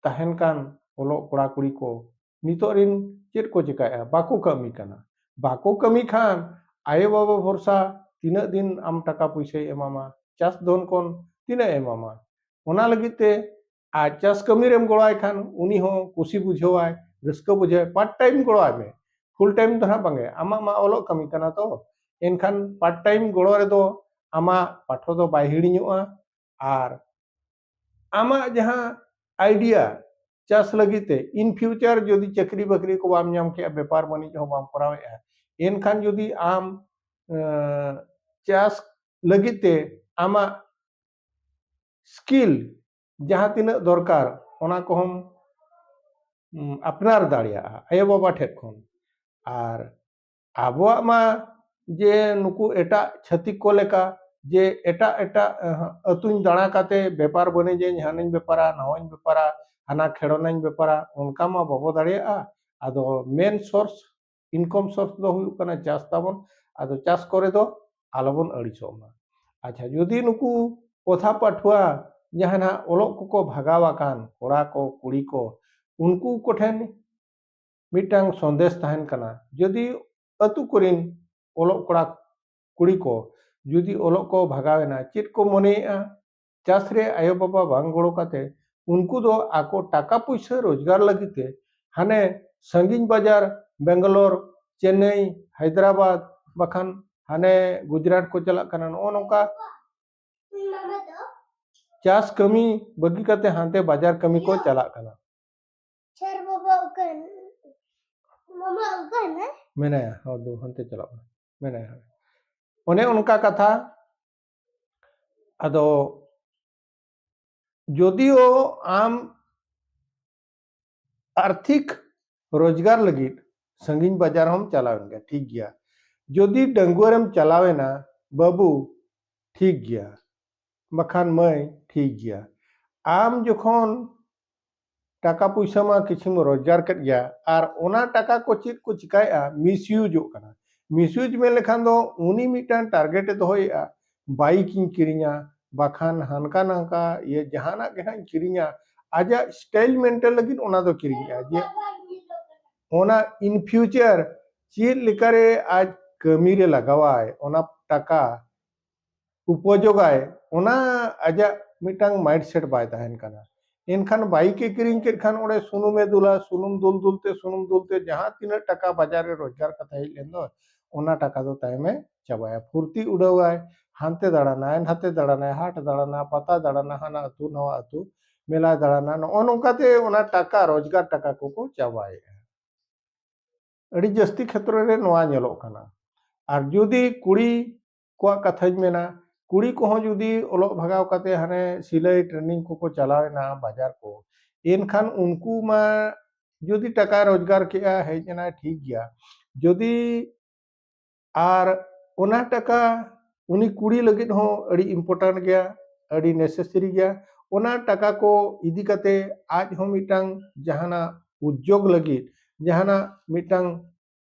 ᱛᱟᱦᱮᱱ ᱠᱟᱱ ᱚᱞᱚᱜ ᱠᱚᱲᱟ ᱠᱩᱲᱤ ᱠᱚ ᱱᱤᱛᱚᱜ ᱨᱤᱱ ᱪᱮᱫ ᱠᱚ ᱪᱮᱠᱟᱭᱮᱫᱼᱟ? ᱵᱟᱠᱚ ᱠᱟᱹᱢᱤ ᱠᱟᱱᱟ᱾ ᱵᱟᱠᱚ ᱠᱟᱹᱢᱤ ᱠᱷᱟᱱ ᱟᱭᱳ ᱵᱟᱵᱟ ᱵᱷᱚᱨᱥᱟ ᱛᱤᱱᱟᱹᱜ ᱫᱤᱱ ᱟᱢ ᱴᱟᱠᱟ ᱯᱩᱭᱥᱟᱹᱭ ᱮᱢᱟᱢᱟ? ᱪᱟᱥ ᱫᱷᱚᱱ ᱠᱷᱚᱱ ᱛᱤᱱᱟᱹᱜ ᱮ ᱮᱢᱟᱢᱟ? ᱚᱱᱟ ᱞᱟᱹᱜᱤᱫ ᱛᱮ ᱟᱨ ᱪᱟᱥ ᱠᱟᱹᱢᱤ ᱨᱮᱢ ᱜᱚᱲᱚᱣᱟᱭ ᱠᱷᱟᱱ ᱩᱱᱤ ᱦᱚᱸ ᱠᱩᱥᱤ ᱵᱩᱡᱷᱟᱹᱣᱟᱭ, ᱨᱟᱹᱥᱠᱟᱹ ᱵᱩᱡᱷᱟᱹᱣᱟᱭ᱾ ᱯᱟᱨᱴ ᱴᱟᱭᱤᱢ ᱜᱚᱲᱚᱣᱟᱭ ᱢᱮ, ᱯᱷᱩᱞ ᱴᱟᱭᱤᱢ ᱫᱚ ᱦᱟᱸᱜ ᱵᱟᱝᱜᱮ, ᱟᱢᱟᱜ ᱢᱟ ᱚᱞᱚᱜ ᱠᱟᱹᱢᱤ ᱠᱟᱱᱟ ᱛᱚ᱾ ᱮᱱᱠᱷᱟᱱ ᱯᱟᱨᱴ ᱴᱟᱭᱤᱢ ᱜᱚᱲᱚ ᱨᱮᱫᱚ ᱟᱢᱟᱜ ᱯᱟᱴᱷᱚ ᱫᱚ ᱵᱟᱭ ᱦᱤᱲᱤᱧᱚᱜᱼᱟ᱾ ᱟᱨ ᱟᱢᱟᱜ ᱡᱟᱦᱟᱸ ᱟᱭᱰᱤᱭᱟ ᱪᱟᱥ ᱞᱟᱹᱜᱤᱫ ᱛᱮ, ᱤᱱ ᱯᱷᱤᱭᱩᱪᱟᱨ ᱡᱩᱫᱤ ᱪᱟᱹᱠᱨᱤ ᱵᱟᱹᱠᱨᱤ ᱠᱚ ᱵᱟᱢ ᱧᱟᱢ ᱠᱮᱜᱼᱟ, ᱵᱮᱯᱟᱨ ᱵᱟᱹᱱᱤᱡᱽ ᱦᱚᱸ ᱵᱟᱢ ᱠᱚᱨᱟᱣᱮᱫᱼᱟ, ᱮᱱᱠᱷᱟᱱ ᱡᱩᱫᱤ ᱟᱢ ᱮᱸ, ᱪᱟᱥ ᱞᱟᱹᱜᱤᱫ ᱛᱮ ᱟᱢᱟᱜ ᱥᱠᱤᱞ ᱡᱟᱦᱟᱸ ᱛᱤᱱᱟᱹᱜ ᱫᱚᱨᱠᱟᱨ, ᱚᱱᱟ ᱠᱚᱦᱚᱸᱢ ᱩᱢ, ᱟᱯᱱᱟᱨ ᱫᱟᱲᱮᱭᱟᱜᱼᱟ ᱟᱭᱳ ᱵᱟᱵᱟ ᱴᱷᱮᱱ ᱠᱷᱚᱱ᱾ ᱟᱨ ᱟᱵᱚᱣᱟᱜ ᱢᱟ ᱡᱮ ᱱᱩᱠᱩ ᱮᱴᱟᱜ ᱪᱷᱟᱹᱛᱤᱠ ᱠᱚ ᱞᱮᱠᱟ ᱡᱮ ᱮᱴᱟᱜ ᱮᱴᱟᱜ, ᱟᱹᱦᱟᱹᱜ, ᱟᱹᱛᱩᱧ ᱫᱟᱬᱟ ᱠᱟᱛᱮ ᱵᱮᱯᱟᱨ ᱵᱟᱹᱱᱤᱡᱟᱹᱧ, ᱦᱟᱱᱟᱧ ᱵᱮᱯᱟᱨᱟ, ᱱᱟᱣᱟᱧ ᱵᱮᱯᱟᱨᱟ, ᱦᱟᱱᱟ ᱠᱷᱮᱲᱚᱱᱟᱧ ᱵᱮᱯᱟᱨᱟ, ᱚᱱᱠᱟ ᱢᱟ ᱵᱟᱵᱚ ᱫᱟᱲᱮᱭᱟᱜᱼᱟ᱾ ᱟᱫᱚ ᱢᱮᱱ ᱥᱳᱨᱥ ᱤᱱᱠᱟᱢ ᱥᱳᱨᱥ ᱫᱚ ᱦᱩᱭᱩᱜ ᱠᱟᱱᱟ ᱪᱟᱥ ᱛᱟᱵᱚᱱ᱾ ᱟᱫᱚ ᱪᱟᱥ ᱠᱚᱨᱮ ᱫᱚ ᱟᱞᱚᱵᱚᱱ ᱟᱹᱲᱤᱥᱚᱜ ᱢᱟ᱾ ᱟᱪᱪᱷᱟ, ᱡᱩᱫᱤ ᱱᱩᱠᱩ ᱯᱚᱛᱷᱟ ᱯᱟᱹᱴᱷᱩᱣᱟᱹ ᱡᱟᱦᱟᱸ ᱱᱟᱦᱟᱜ ᱚᱞᱚᱜ ᱠᱚᱠᱚ ᱵᱷᱟᱜᱟᱣ ᱟᱠᱟᱱ ᱠᱚᱲᱟ ᱠᱚ ᱠᱩᱲᱤ ᱠᱚ, ᱩᱱᱠᱩ ᱠᱚᱴᱷᱮᱱ ᱢᱤᱫᱴᱟᱝ ᱥᱚᱱᱫᱮᱥ ᱛᱟᱦᱮᱱ ᱠᱟᱱᱟ, ᱡᱩᱫᱤ ᱟᱹᱛᱩ ᱠᱚᱨᱮᱱ ᱚᱞᱚᱜ ᱠᱚᱲᱟ ᱠᱩᱲᱤ ᱠᱚ ᱡᱩᱫᱤ ᱚᱞᱚᱜ ᱠᱚ ᱵᱷᱟᱜᱟᱣ ᱮᱱᱟ, ᱪᱮᱫ ᱠᱚ ᱢᱚᱱᱮᱭᱮᱫᱼᱟ? ᱪᱟᱥ ᱨᱮ ᱟᱭᱳᱼᱵᱟᱵᱟ ᱵᱟᱝ ᱜᱚᱲᱚ ᱠᱟᱛᱮ ᱩᱱᱠᱩ ᱫᱚ ᱟᱠᱚ ᱴᱟᱠᱟ ᱯᱩᱭᱥᱟᱹ ᱨᱳᱡᱽᱜᱟᱨ ᱞᱟᱹᱜᱤᱫ ᱛᱮ ᱦᱟᱱᱮ ᱥᱟᱺᱜᱤᱧ ᱵᱟᱡᱟᱨ ᱵᱮᱝᱜᱟᱞᱳᱨ, ᱪᱮᱱᱱᱟᱭ, ᱦᱟᱭᱫᱨᱟᱵᱟᱫᱽ, ᱵᱟᱠᱷᱟᱱ ᱦᱟᱱᱮ ᱜᱩᱡᱽᱨᱟᱴ ᱠᱚ ᱪᱟᱞᱟᱜ ᱠᱟᱱᱟ᱾ ᱱᱚᱜᱼᱚ ᱱᱚᱝᱠᱟ ᱪᱟᱥ ᱠᱟᱹᱢᱤ ᱵᱟᱹᱜᱤ ᱠᱟᱛᱮ ᱦᱟᱱᱛᱮ ᱵᱟᱡᱟᱨ ᱠᱟᱹᱢᱤ ᱠᱚ ᱪᱟᱞᱟᱜ ᱠᱟᱱᱟ᱾ ᱥᱮᱨ ᱵᱟᱵᱟ ᱚᱠᱟᱭ ᱱᱟᱭ? ᱢᱟᱢᱟ ᱚᱠᱟᱭ ᱱᱟᱭ? ᱢᱮᱱᱟᱭᱟ, ᱦᱚᱸ, ᱫᱩ ᱦᱟᱱᱛᱮ ᱪᱟᱞᱟᱜ ᱠᱟᱱᱟ, ᱢᱮᱱᱟᱭᱟ᱾ ᱚᱱᱮ ᱚᱱᱠᱟ ᱠᱟᱛᱷᱟ᱾ ᱟᱫᱚ ᱡᱚᱫᱤᱭᱳ ᱟᱢ ᱟᱨᱛᱷᱤᱠ ᱨᱳᱡᱽᱜᱟᱨ ᱞᱟᱹᱜᱤᱫ ᱥᱟᱺᱜᱤᱧ ᱵᱟᱡᱟᱨ ᱦᱚᱸᱢ ᱪᱟᱞᱟᱣᱮᱱ ᱜᱮᱭᱟ, ᱴᱷᱤᱠ ᱜᱮᱭᱟ᱾ ᱡᱚᱫᱤ ᱰᱟᱺᱜᱩᱣᱟᱹ ᱨᱮᱢ ᱪᱟᱞᱟᱣᱮᱱᱟ ᱵᱟᱹᱵᱩ, ᱴᱷᱤᱠ ᱜᱮᱭᱟ, ᱵᱟᱠᱷᱟᱱ ᱢᱟᱹᱭ, ᱴᱷᱤᱠ ᱜᱮᱭᱟ᱾ ᱟᱢ ᱡᱚᱠᱷᱚᱱ ᱴᱟᱠᱟ ᱯᱩᱭᱥᱟᱹ ᱢᱟ ᱠᱤᱪᱷᱩᱢ ᱨᱳᱡᱽᱜᱟᱨ ᱠᱮᱫ ᱜᱮᱭᱟ, ᱟᱨ ᱚᱱᱟ ᱴᱟᱠᱟ ᱠᱚ ᱪᱮᱫ ᱠᱚ ᱪᱤᱠᱟᱭᱮᱫᱼᱟ, ᱢᱤᱥᱤᱭᱩᱡᱚᱜ ᱠᱟᱱᱟ᱾ ᱢᱤᱥᱤᱭᱩᱡᱽ ᱢᱮᱱ ᱞᱮᱠᱷᱟᱱ ᱫᱚ ᱩᱱᱤ ᱢᱤᱫᱴᱟᱝ ᱴᱟᱨᱜᱮᱴ ᱮ ᱫᱚᱦᱚᱭᱮᱫᱼᱟ, ᱵᱟᱭᱤᱠ ᱤᱧ ᱠᱤᱨᱤᱧᱟ, ᱵᱟᱠᱷᱟᱱ ᱦᱟᱱᱠᱟ ᱱᱟᱝᱠᱟ ᱤᱭᱟᱹ ᱡᱟᱦᱟᱱᱟᱜ ᱜᱮ ᱦᱟᱸᱜ ᱤᱧ ᱠᱤᱨᱤᱧᱟ, ᱟᱡᱟᱜ ᱥᱴᱟᱭᱤᱞ ᱢᱮᱱᱴᱮᱱ ᱞᱟᱹᱜᱤᱫ ᱚᱱᱟ ᱫᱚ ᱠᱤᱨᱤᱧᱮᱜᱼᱟ᱾ ᱡᱮ ᱚᱱᱟ in future ᱪᱮᱫ ᱞᱮᱠᱟᱨᱮ ᱟᱡ ᱠᱟᱹᱢᱤᱨᱮ ᱞᱟᱜᱟᱣᱟᱭ, ᱚᱱᱟ ᱴᱟᱠᱟ ᱩᱯᱚᱡᱳᱜᱟᱭ, ᱚᱱᱟ ᱟᱡᱟᱜ ᱢᱤᱫᱴᱟᱝ ᱢᱟᱭᱤᱱᱰ ᱥᱮᱴ ᱵᱟᱭ ᱛᱟᱦᱮᱱ ᱠᱟᱱᱟ᱾ ᱮᱱᱠᱷᱟᱱ ᱵᱟᱭᱤᱠ ᱮ ᱠᱤᱨᱤᱧ ᱠᱮᱫ ᱠᱷᱟᱱ ᱚᱸᱰᱮ ᱥᱩᱱᱩᱢ ᱮ ᱫᱩᱞᱟ, ᱥᱩᱱᱩᱢ ᱫᱩᱞ ᱫᱩᱞ ᱛᱮ ᱥᱩᱱᱩᱢ ᱫᱩᱞ ᱛᱮ ᱡᱟᱦᱟᱸ ᱛᱤᱱᱟᱹᱜ ᱴᱟᱠᱟ ᱵᱟᱡᱟᱨ ᱨᱮ ᱨᱳᱡᱽᱜᱟᱨ ᱠᱟᱛᱮ ᱦᱮᱡ ᱞᱮᱱ ᱫᱚ, ᱚᱱᱟ ᱴᱟᱠᱟ ᱫᱚ ᱛᱟᱭᱚᱢᱮ ᱪᱟᱵᱟᱭᱟ᱾ ᱯᱷᱩᱨᱛᱤ ᱩᱰᱟᱹᱣᱟᱭ, ᱦᱟᱱᱛᱮ ᱫᱟᱬᱟᱱᱟᱭ, ᱱᱟᱛᱮ ᱫᱟᱬᱟᱱᱟᱭ, ᱦᱟᱴ ᱫᱟᱬᱟᱱᱟ, ᱯᱟᱛᱟ ᱫᱟᱬᱟᱱᱟ, ᱦᱟᱱᱟ ᱟᱹᱛᱩ ᱱᱟᱣᱟ ᱟᱹᱛᱩ, ᱢᱮᱞᱟ ᱫᱟᱬᱟᱱᱟ, ᱱᱚᱜᱼᱚ ᱱᱚᱝᱠᱟᱛᱮ ᱚᱱᱟ ᱴᱟᱠᱟ, ᱨᱳᱡᱽᱜᱟᱨ ᱴᱟᱠᱟ ᱠᱚᱠᱚ ᱪᱟᱵᱟᱭᱮᱫᱼᱟ᱾ ᱟᱹᱰᱤ ᱡᱟᱹᱥᱛᱤ ᱠᱷᱮᱛᱨᱚ ᱨᱮ ᱱᱚᱣᱟ ᱧᱮᱞᱚᱜ ᱠᱟᱱᱟ᱾ ᱟᱨ ᱡᱩᱫᱤ ᱠᱩᱲᱤ ᱠᱚᱣᱟᱜ ᱠᱟᱛᱷᱟᱧ ᱢᱮᱱᱟ, ᱠᱩᱲᱤ ᱠᱚᱦᱚᱸ ᱡᱩᱫᱤ ᱚᱞᱚᱜ ᱵᱷᱟᱜᱟᱣ ᱠᱟᱛᱮ ᱦᱟᱱᱮ ᱥᱤᱞᱟᱹᱭ ᱴᱨᱮᱱᱤᱝ ᱠᱚᱠᱚ ᱪᱟᱞᱟᱣᱮᱱᱟ ᱵᱟᱡᱟᱨ ᱠᱚ, ᱮᱱᱠᱷᱟᱱ ᱩᱱᱠᱩ ᱢᱟ ᱡᱩᱫᱤ ᱴᱟᱠᱟᱭ ᱨᱳᱡᱽᱜᱟᱨ ᱠᱮᱜᱼᱟ, ᱦᱮᱡ ᱮᱱᱟᱭ, ᱴᱷᱤᱠ ᱜᱮᱭᱟ᱾ ᱡᱩᱫᱤ ᱟᱨ ᱚᱱᱟ ᱴᱟᱠᱟ ᱩᱱᱤ ᱠᱩᱲᱤ ᱞᱟᱹᱜᱤᱫ ᱦᱚᱸ ᱟᱹᱰᱤ important ᱜᱮᱭᱟ, ᱟᱹᱰᱤ necessary ᱜᱮᱭᱟ᱾ ᱚᱱᱟ ᱴᱟᱠᱟ ᱠᱚ ᱤᱫᱤ ᱠᱟᱛᱮ ᱟᱡ ᱦᱚᱸ ᱢᱤᱫᱴᱟᱝ ᱡᱟᱦᱟᱱᱟᱜ ᱩᱫᱽᱡᱳᱜᱽ ᱞᱟᱹᱜᱤᱫ, ᱡᱟᱦᱟᱱᱟᱜ ᱢᱤᱫᱴᱟᱝ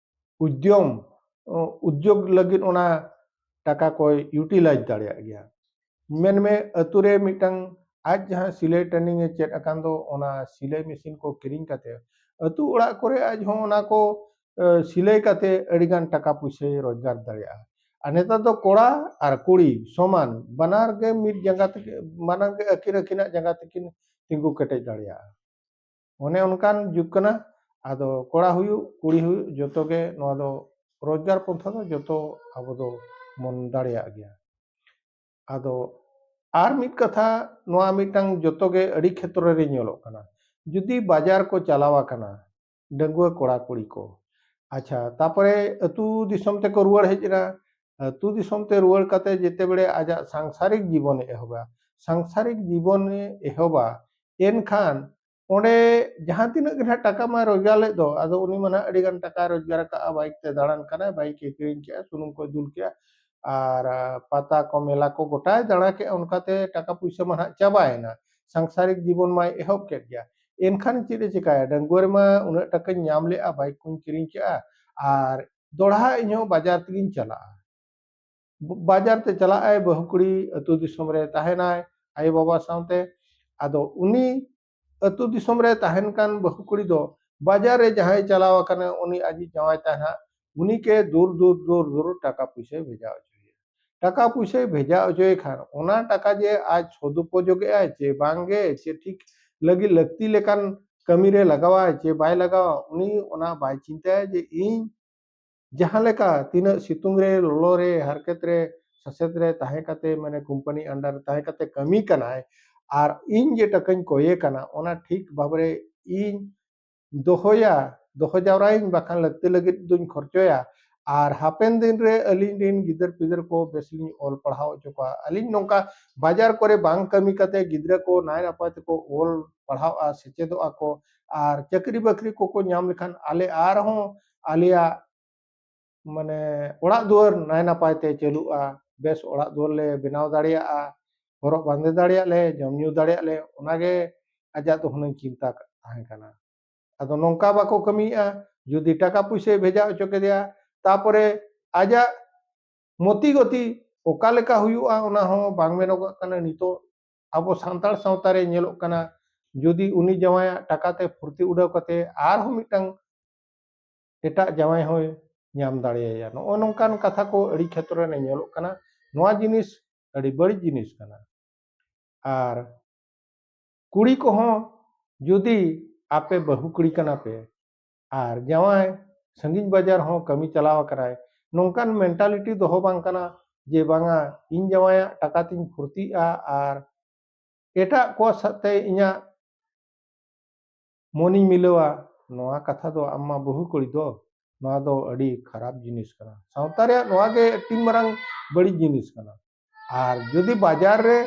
ᱩᱫᱽᱭᱚᱢ, ᱩᱫᱽᱭᱳᱜᱽ ᱞᱟᱹᱜᱤᱫ ᱚᱱᱟ ᱴᱟᱠᱟ ᱠᱚᱭ ᱤᱭᱩᱴᱤᱞᱟᱭᱤᱡᱽ ᱫᱟᱲᱮᱭᱟᱜ ᱜᱮᱭᱟ᱾ ᱢᱮᱱᱢᱮ ᱟᱹᱛᱩ ᱨᱮ ᱢᱤᱫᱴᱟᱝ ᱟᱡ ᱡᱟᱦᱟᱸ ᱥᱤᱞᱟᱹᱭ ᱴᱨᱮᱱᱤᱝ ᱮ ᱪᱮᱫ ᱟᱠᱟᱱ ᱫᱚ, ᱚᱱᱟ ᱥᱤᱞᱟᱹᱭ ᱢᱮᱥᱤᱱ ᱠᱚ ᱠᱤᱨᱤᱧ ᱠᱟᱛᱮ ᱟᱹᱛᱩ ᱚᱲᱟᱜ ᱠᱚᱨᱮ ᱟᱡ ᱦᱚᱸ ᱚᱱᱟ ᱠᱚ ᱥᱤᱞᱟᱹᱭ ᱠᱟᱛᱮ ᱟᱹᱰᱤᱜᱟᱱ ᱴᱟᱠᱟ ᱯᱩᱭᱥᱟᱹᱭ ᱨᱳᱡᱽᱜᱟᱨ ᱫᱟᱲᱮᱭᱟᱜᱼᱟ᱾ ᱟᱨ ᱱᱮᱛᱟᱨ ᱫᱚ ᱠᱚᱲᱟ ᱟᱨ ᱠᱩᱲᱤ ᱥᱚᱢᱟᱱ, ᱵᱟᱱᱟᱨ ᱜᱮ ᱢᱤᱫ ᱡᱟᱸᱜᱟ ᱛᱮ, ᱵᱟᱱᱟᱨ ᱜᱮ ᱟᱹᱠᱤᱱ ᱟᱹᱠᱤᱱᱟᱜ ᱡᱟᱸᱜᱟ ᱛᱮᱠᱤᱱ ᱛᱤᱸᱜᱩ ᱠᱮᱴᱮᱡ ᱫᱟᱲᱮᱭᱟᱜᱼᱟ᱾ ᱚᱱᱮ ᱚᱱᱠᱟᱱ ᱡᱩᱜᱽ ᱠᱟᱱᱟ᱾ ᱟᱫᱚ ᱠᱚᱲᱟ ᱦᱩᱭᱩᱜ ᱠᱩᱲᱤ ᱦᱩᱭᱩᱜ ᱡᱚᱛᱚ ᱜᱮ ᱱᱚᱣᱟ ᱫᱚ ᱨᱳᱡᱽᱜᱟᱨ ᱯᱚᱱᱛᱷᱟ ᱫᱚ ᱡᱚᱛᱚ ᱟᱵᱚ ᱫᱚ ᱵᱚᱱ ᱫᱟᱲᱮᱭᱟᱜ ᱜᱮᱭᱟ᱾ ᱟᱫᱚ ᱟᱨ ᱢᱤᱫ ᱠᱟᱛᱷᱟ, ᱱᱚᱣᱟ ᱢᱤᱫᱴᱟᱝ ᱡᱚᱛᱚ ᱜᱮ ᱟᱹᱰᱤ ᱠᱷᱮᱛᱨᱚ ᱨᱮ ᱧᱮᱞᱚᱜ ᱠᱟᱱᱟ᱾ ᱡᱩᱫᱤ ᱵᱟᱡᱟᱨ ᱠᱚ ᱪᱟᱞᱟᱣ ᱟᱠᱟᱱᱟ ᱰᱟᱺᱜᱩᱣᱟᱹ ᱠᱚᱲᱟ ᱠᱩᱲᱤ ᱠᱚ, ᱟᱪᱪᱷᱟ, ᱛᱟᱯᱚᱨᱮ ᱟᱹᱛᱩ ᱫᱤᱥᱚᱢ ᱛᱮᱠᱚ ᱨᱩᱣᱟᱹᱲ ᱦᱮᱡ ᱮᱱᱟ᱾ ᱟᱹᱛᱩ ᱫᱤᱥᱚᱢ ᱛᱮ ᱨᱩᱣᱟᱹᱲ ᱠᱟᱛᱮ ᱡᱮᱛᱮ ᱵᱮᱲᱮ ᱟᱡᱟᱜ ᱥᱟᱝᱥᱟᱨᱤᱠ ᱡᱤᱵᱚᱱᱮ ᱮᱦᱚᱵᱟ, ᱥᱟᱝᱥᱟᱨᱤᱠ ᱡᱤᱵᱚᱱᱮ ᱮᱦᱚᱵᱟ, ᱮᱱᱠᱷᱟᱱ ᱚᱸᱰᱮ ᱡᱟᱦᱟᱸ ᱛᱤᱱᱟᱹᱜ ᱜᱮ ᱱᱟᱦᱟᱜ ᱴᱟᱠᱟ ᱢᱟᱭ ᱨᱳᱡᱽᱜᱟᱨ ᱞᱮᱫ ᱫᱚ, ᱟᱫᱚ ᱩᱱᱤ ᱢᱟ ᱱᱟᱦᱟᱜ ᱟᱹᱰᱤ ᱜᱟᱱ ᱴᱟᱠᱟᱭ ᱨᱳᱡᱽᱜᱟᱨ ᱟᱠᱟᱫᱼᱟ, ᱵᱟᱭᱤᱠ ᱛᱮ ᱫᱟᱬᱟᱱ ᱠᱟᱱᱟᱭ, ᱵᱟᱭᱤᱠ ᱮ ᱠᱤᱨᱤᱧ ᱠᱮᱜᱼᱟ, ᱥᱩᱱᱩᱢ ᱠᱚᱭ ᱫᱩᱞ ᱠᱮᱜᱼᱟ, ᱟᱨ ᱯᱟᱛᱟ ᱠᱚ ᱢᱮᱞᱟ ᱠᱚ ᱜᱚᱴᱟᱭ ᱫᱟᱬᱟ ᱠᱮᱜᱼᱟ, ᱚᱱᱠᱟᱛᱮ ᱴᱟᱠᱟ ᱯᱩᱭᱥᱟᱹ ᱢᱟ ᱱᱟᱦᱟᱜ ᱪᱟᱵᱟᱭᱮᱱᱟ, ᱥᱟᱝᱥᱟᱨᱤᱠ ᱡᱤᱵᱚᱱ ᱢᱟᱭ ᱮᱦᱚᱵ ᱠᱮᱫ ᱜᱮᱭᱟ᱾ ᱮᱱᱠᱷᱟᱱ ᱪᱮᱫ ᱮ ᱪᱮᱠᱟᱭᱟ? ᱰᱟᱺᱜᱩᱣᱟᱹ ᱨᱮᱢᱟ ᱩᱱᱟᱹᱜ ᱴᱟᱠᱟᱧ ᱧᱟᱢ ᱞᱮᱜᱼᱟ, ᱵᱟᱭᱤᱠ ᱠᱚᱧ ᱠᱤᱨᱤᱧ ᱠᱮᱜᱼᱟ, ᱟᱨ ᱫᱚᱲᱦᱟ ᱤᱧᱦᱚᱸ ᱵᱟᱡᱟᱨ ᱛᱮᱜᱤᱧ ᱪᱟᱞᱟᱜᱼᱟ᱾ ᱵᱟᱡᱟᱨ ᱛᱮ ᱪᱟᱞᱟᱜ ᱟᱭ ᱵᱟᱹᱦᱩ ᱠᱩᱲᱤ, ᱟᱹᱛᱩ ᱫᱤᱥᱚᱢ ᱨᱮ ᱛᱟᱦᱮᱱᱟᱭ ᱟᱭᱳ ᱵᱟᱵᱟ ᱥᱟᱶᱛᱮ᱾ ᱟᱫᱚ ᱩᱱᱤ ᱟᱹᱛᱩ ᱫᱤᱥᱚᱢ ᱨᱮ ᱛᱟᱦᱮᱱ ᱠᱟᱱ ᱵᱟᱹᱦᱩ ᱠᱩᱲᱤ ᱫᱚ ᱵᱟᱡᱟᱨ ᱨᱮ ᱡᱟᱦᱟᱸᱭ ᱪᱟᱞᱟᱣ ᱟᱠᱟᱱᱟ, ᱩᱱᱤ ᱟᱡᱤᱡ ᱡᱟᱶᱟᱭ ᱛᱟᱦᱮᱱᱟ, ᱩᱱᱤ ᱜᱮ ᱫᱩᱨ ᱫᱩᱨ ᱫᱩᱨ ᱫᱩᱨ ᱴᱟᱠᱟ ᱯᱩᱭᱥᱟᱹᱭ ᱵᱷᱮᱡᱟ ᱦᱚᱪᱚᱭᱮᱭᱟ᱾ ᱴᱟᱠᱟ ᱯᱩᱭᱥᱟᱹᱭ ᱵᱷᱮᱡᱟ ᱦᱚᱪᱚᱭᱮ ᱠᱷᱟᱱ ᱚᱱᱟ ᱴᱟᱠᱟ ᱡᱮ ᱟᱡ ᱥᱚᱫᱩᱯᱚᱡᱳᱜᱮᱜᱼᱟᱭ ᱪᱮ ᱵᱟᱝᱜᱮ, ᱪᱮ ᱴᱷᱤᱠ ᱞᱟᱹᱜᱤᱫ ᱞᱟᱹᱠᱛᱤ ᱞᱮᱠᱟᱱ ᱠᱟᱹᱢᱤᱨᱮ ᱞᱟᱜᱟᱣᱟᱭ ᱪᱮ ᱵᱟᱭ ᱞᱟᱜᱟᱣᱟ, ᱩᱱᱤ ᱚᱱᱟ ᱵᱟᱭ ᱪᱤᱱᱛᱟᱹᱭᱟ ᱡᱮ ᱤᱧ ᱡᱟᱦᱟᱸ ᱞᱮᱠᱟ ᱛᱤᱱᱟᱹᱜ ᱥᱤᱛᱩᱝ ᱨᱮ, ᱞᱚᱞᱚ ᱨᱮ, ᱦᱟᱨᱠᱮᱛ ᱨᱮ, ᱥᱟᱥᱮᱛ ᱨᱮ ᱛᱟᱦᱮᱸ ᱠᱟᱛᱮ, ᱢᱟᱱᱮ ᱠᱳᱢᱯᱟᱱᱤ under ᱨᱮ ᱛᱟᱦᱮᱸ ᱠᱟᱛᱮ ᱠᱟᱹᱢᱤ ᱠᱟᱱᱟᱭ, ᱟᱨ ᱤᱧ ᱡᱮ ᱴᱟᱠᱟᱧ ᱠᱚᱭᱮ ᱠᱟᱱᱟ, ᱚᱱᱟ ᱴᱷᱤᱠ ᱵᱷᱟᱵᱽ ᱨᱮ ᱤᱧ ᱫᱚᱦᱚᱭᱟ, ᱫᱚᱦᱚ ᱡᱟᱣᱨᱟᱭᱟᱹᱧ, ᱵᱟᱠᱷᱟᱱ ᱞᱟᱹᱠᱛᱤ ᱞᱟᱹᱜᱤᱫ ᱫᱩᱧ ᱠᱷᱚᱨᱪᱚᱭᱟ᱾ ᱟᱨ ᱦᱟᱯᱮᱱ ᱫᱤᱱ ᱨᱮ ᱟᱹᱞᱤᱧ ᱨᱮᱱ ᱜᱤᱫᱟᱹᱨ ᱯᱤᱫᱟᱹᱨ ᱠᱚ ᱵᱮᱥ ᱞᱤᱧ ᱚᱞ ᱯᱟᱲᱦᱟᱣ ᱦᱚᱪᱚ ᱠᱚᱣᱟ᱾ ᱟᱹᱞᱤᱧ ᱱᱚᱝᱠᱟ ᱵᱟᱡᱟᱨ ᱠᱚᱨᱮ ᱵᱟᱝ ᱠᱟᱹᱢᱤ ᱠᱟᱛᱮ ᱜᱤᱫᱽᱨᱟᱹ ᱠᱚ ᱱᱟᱭ ᱱᱟᱯᱟᱭ ᱛᱮᱠᱚ ᱚᱞ ᱯᱟᱲᱦᱟᱣᱜᱼᱟ, ᱥᱮᱪᱮᱫᱚᱜᱼᱟ ᱠᱚ, ᱟᱨ ᱪᱟᱹᱠᱨᱤ ᱵᱟᱹᱠᱨᱤ ᱠᱚᱠᱚ ᱧᱟᱢ ᱞᱮᱠᱷᱟᱱ ᱟᱞᱮ ᱟᱨᱦᱚᱸ ᱟᱞᱮᱭᱟᱜ, ᱢᱟᱱᱮ, ᱚᱲᱟᱜ ᱫᱩᱣᱟᱹᱨ ᱱᱟᱭ ᱱᱟᱯᱟᱭ ᱛᱮ ᱪᱟᱹᱞᱩᱜᱼᱟ, ᱵᱮᱥ ᱚᱲᱟᱜ ᱫᱩᱣᱟᱹᱨ ᱞᱮ ᱵᱮᱱᱟᱣ ᱫᱟᱲᱮᱭᱟᱜᱼᱟ, ᱦᱚᱨᱚᱜ ᱵᱟᱸᱫᱮ ᱫᱟᱲᱮᱭᱟᱜ ᱞᱮ, ᱡᱚᱢ ᱧᱩ ᱫᱟᱲᱮᱭᱟᱜ ᱞᱮ, ᱚᱱᱟᱜᱮ ᱟᱡᱟᱜ ᱫᱚ ᱦᱩᱱᱟᱹᱝ ᱪᱤᱱᱛᱟ ᱛᱟᱦᱮᱸ ᱠᱟᱱᱟ᱾ ᱟᱫᱚ ᱱᱚᱝᱠᱟ ᱵᱟᱠᱚ ᱠᱟᱹᱢᱤᱭᱮᱫᱼᱟ᱾ ᱡᱩᱫᱤ ᱴᱟᱠᱟ ᱯᱩᱭᱥᱟᱹᱭ ᱵᱷᱮᱡᱟ ᱦᱚᱪᱚ ᱠᱮᱫᱮᱭᱟ, ᱛᱟᱯᱚᱨᱮ ᱟᱡᱟᱜ ᱢᱚᱛᱤ ᱜᱚᱛᱤ ᱚᱠᱟ ᱞᱮᱠᱟ ᱦᱩᱭᱩᱜᱼᱟ, ᱚᱱᱟ ᱦᱚᱸ ᱵᱟᱝ ᱢᱮᱱᱚᱜᱚᱜ ᱠᱟᱱᱟ᱾ ᱱᱤᱛᱚᱜ ᱟᱵᱚ ᱥᱟᱱᱛᱟᱲ ᱥᱟᱶᱛᱟ ᱨᱮ ᱧᱮᱞᱚᱜ ᱠᱟᱱᱟ, ᱡᱩᱫᱤ ᱩᱱᱤ ᱡᱟᱶᱟᱭᱟᱜ ᱴᱟᱠᱟ ᱛᱮ ᱯᱷᱩᱨᱛᱤ ᱩᱰᱟᱹᱣ ᱠᱟᱛᱮ ᱟᱨᱦᱚᱸ ᱢᱤᱫᱴᱟᱝ ᱮᱴᱟᱜ ᱡᱟᱶᱟᱭ ᱦᱚᱸᱭ ᱧᱟᱢ ᱫᱟᱲᱮᱭᱟᱭᱟ, ᱱᱚᱜᱼᱚ ᱱᱚᱝᱠᱟᱱ ᱠᱟᱛᱷᱟ ᱠᱚ ᱟᱹᱰᱤ ᱠᱷᱮᱛᱨᱚ ᱨᱮ ᱧᱮᱞᱚᱜ ᱠᱟᱱᱟ᱾ ᱱᱚᱣᱟ ᱡᱤᱱᱤᱥ ᱟᱹᱰᱤ ᱵᱟᱹᱲᱤᱡ ᱡᱤᱱᱤᱥ ᱠᱟᱱᱟ᱾ ᱟᱨ ᱠᱩᱲᱤ ᱠᱚᱦᱚᱸ ᱡᱩᱫᱤ ᱟᱯᱮ ᱵᱟᱹᱦᱩ ᱠᱩᱲᱤ ᱠᱟᱱᱟ ᱯᱮ ᱟᱨ ᱡᱟᱶᱟᱭ ᱥᱟᱺᱜᱤᱧ ᱵᱟᱡᱟᱨ ᱦᱚᱸ ᱠᱟᱹᱢᱤ ᱪᱟᱞᱟᱣ ᱟᱠᱟᱱᱟᱭ, ᱱᱚᱝᱠᱟᱱ ᱢᱮᱱᱴᱟᱞᱤᱴᱤ ᱫᱚᱦᱚ ᱵᱟᱝ ᱠᱟᱱᱟ ᱡᱮ ᱵᱟᱝᱟ, ᱤᱧ ᱡᱟᱶᱟᱭᱟᱜ ᱴᱟᱠᱟ ᱛᱤᱧ ᱯᱷᱩᱨᱛᱤᱜᱼᱟ ᱟᱨ ᱮᱴᱟᱜ ᱠᱚ ᱥᱟᱶᱛᱮ ᱤᱧᱟᱹᱜ ᱢᱚᱱᱤᱧ ᱢᱤᱞᱟᱹᱣᱟ᱾ ᱱᱚᱣᱟ ᱠᱟᱛᱷᱟ ᱫᱚ ᱟᱢ ᱢᱟ ᱵᱟᱹᱦᱩ ᱠᱩᱲᱤ ᱫᱚ, ᱱᱚᱣᱟ ᱫᱚ ᱟᱹᱰᱤ ᱠᱷᱟᱨᱟᱯ ᱡᱤᱱᱤᱥ ᱠᱟᱱᱟ᱾ ᱥᱟᱶᱛᱟ ᱨᱮᱭᱟᱜ ᱱᱚᱣᱟ ᱜᱮ ᱟᱹᱰᱤ ᱢᱟᱨᱟᱝ ᱵᱟᱹᱲᱤᱡ ᱡᱤᱱᱤᱥ ᱠᱟᱱᱟ᱾ ᱟᱨ ᱡᱩᱫᱤ ᱵᱟᱡᱟᱨ ᱨᱮ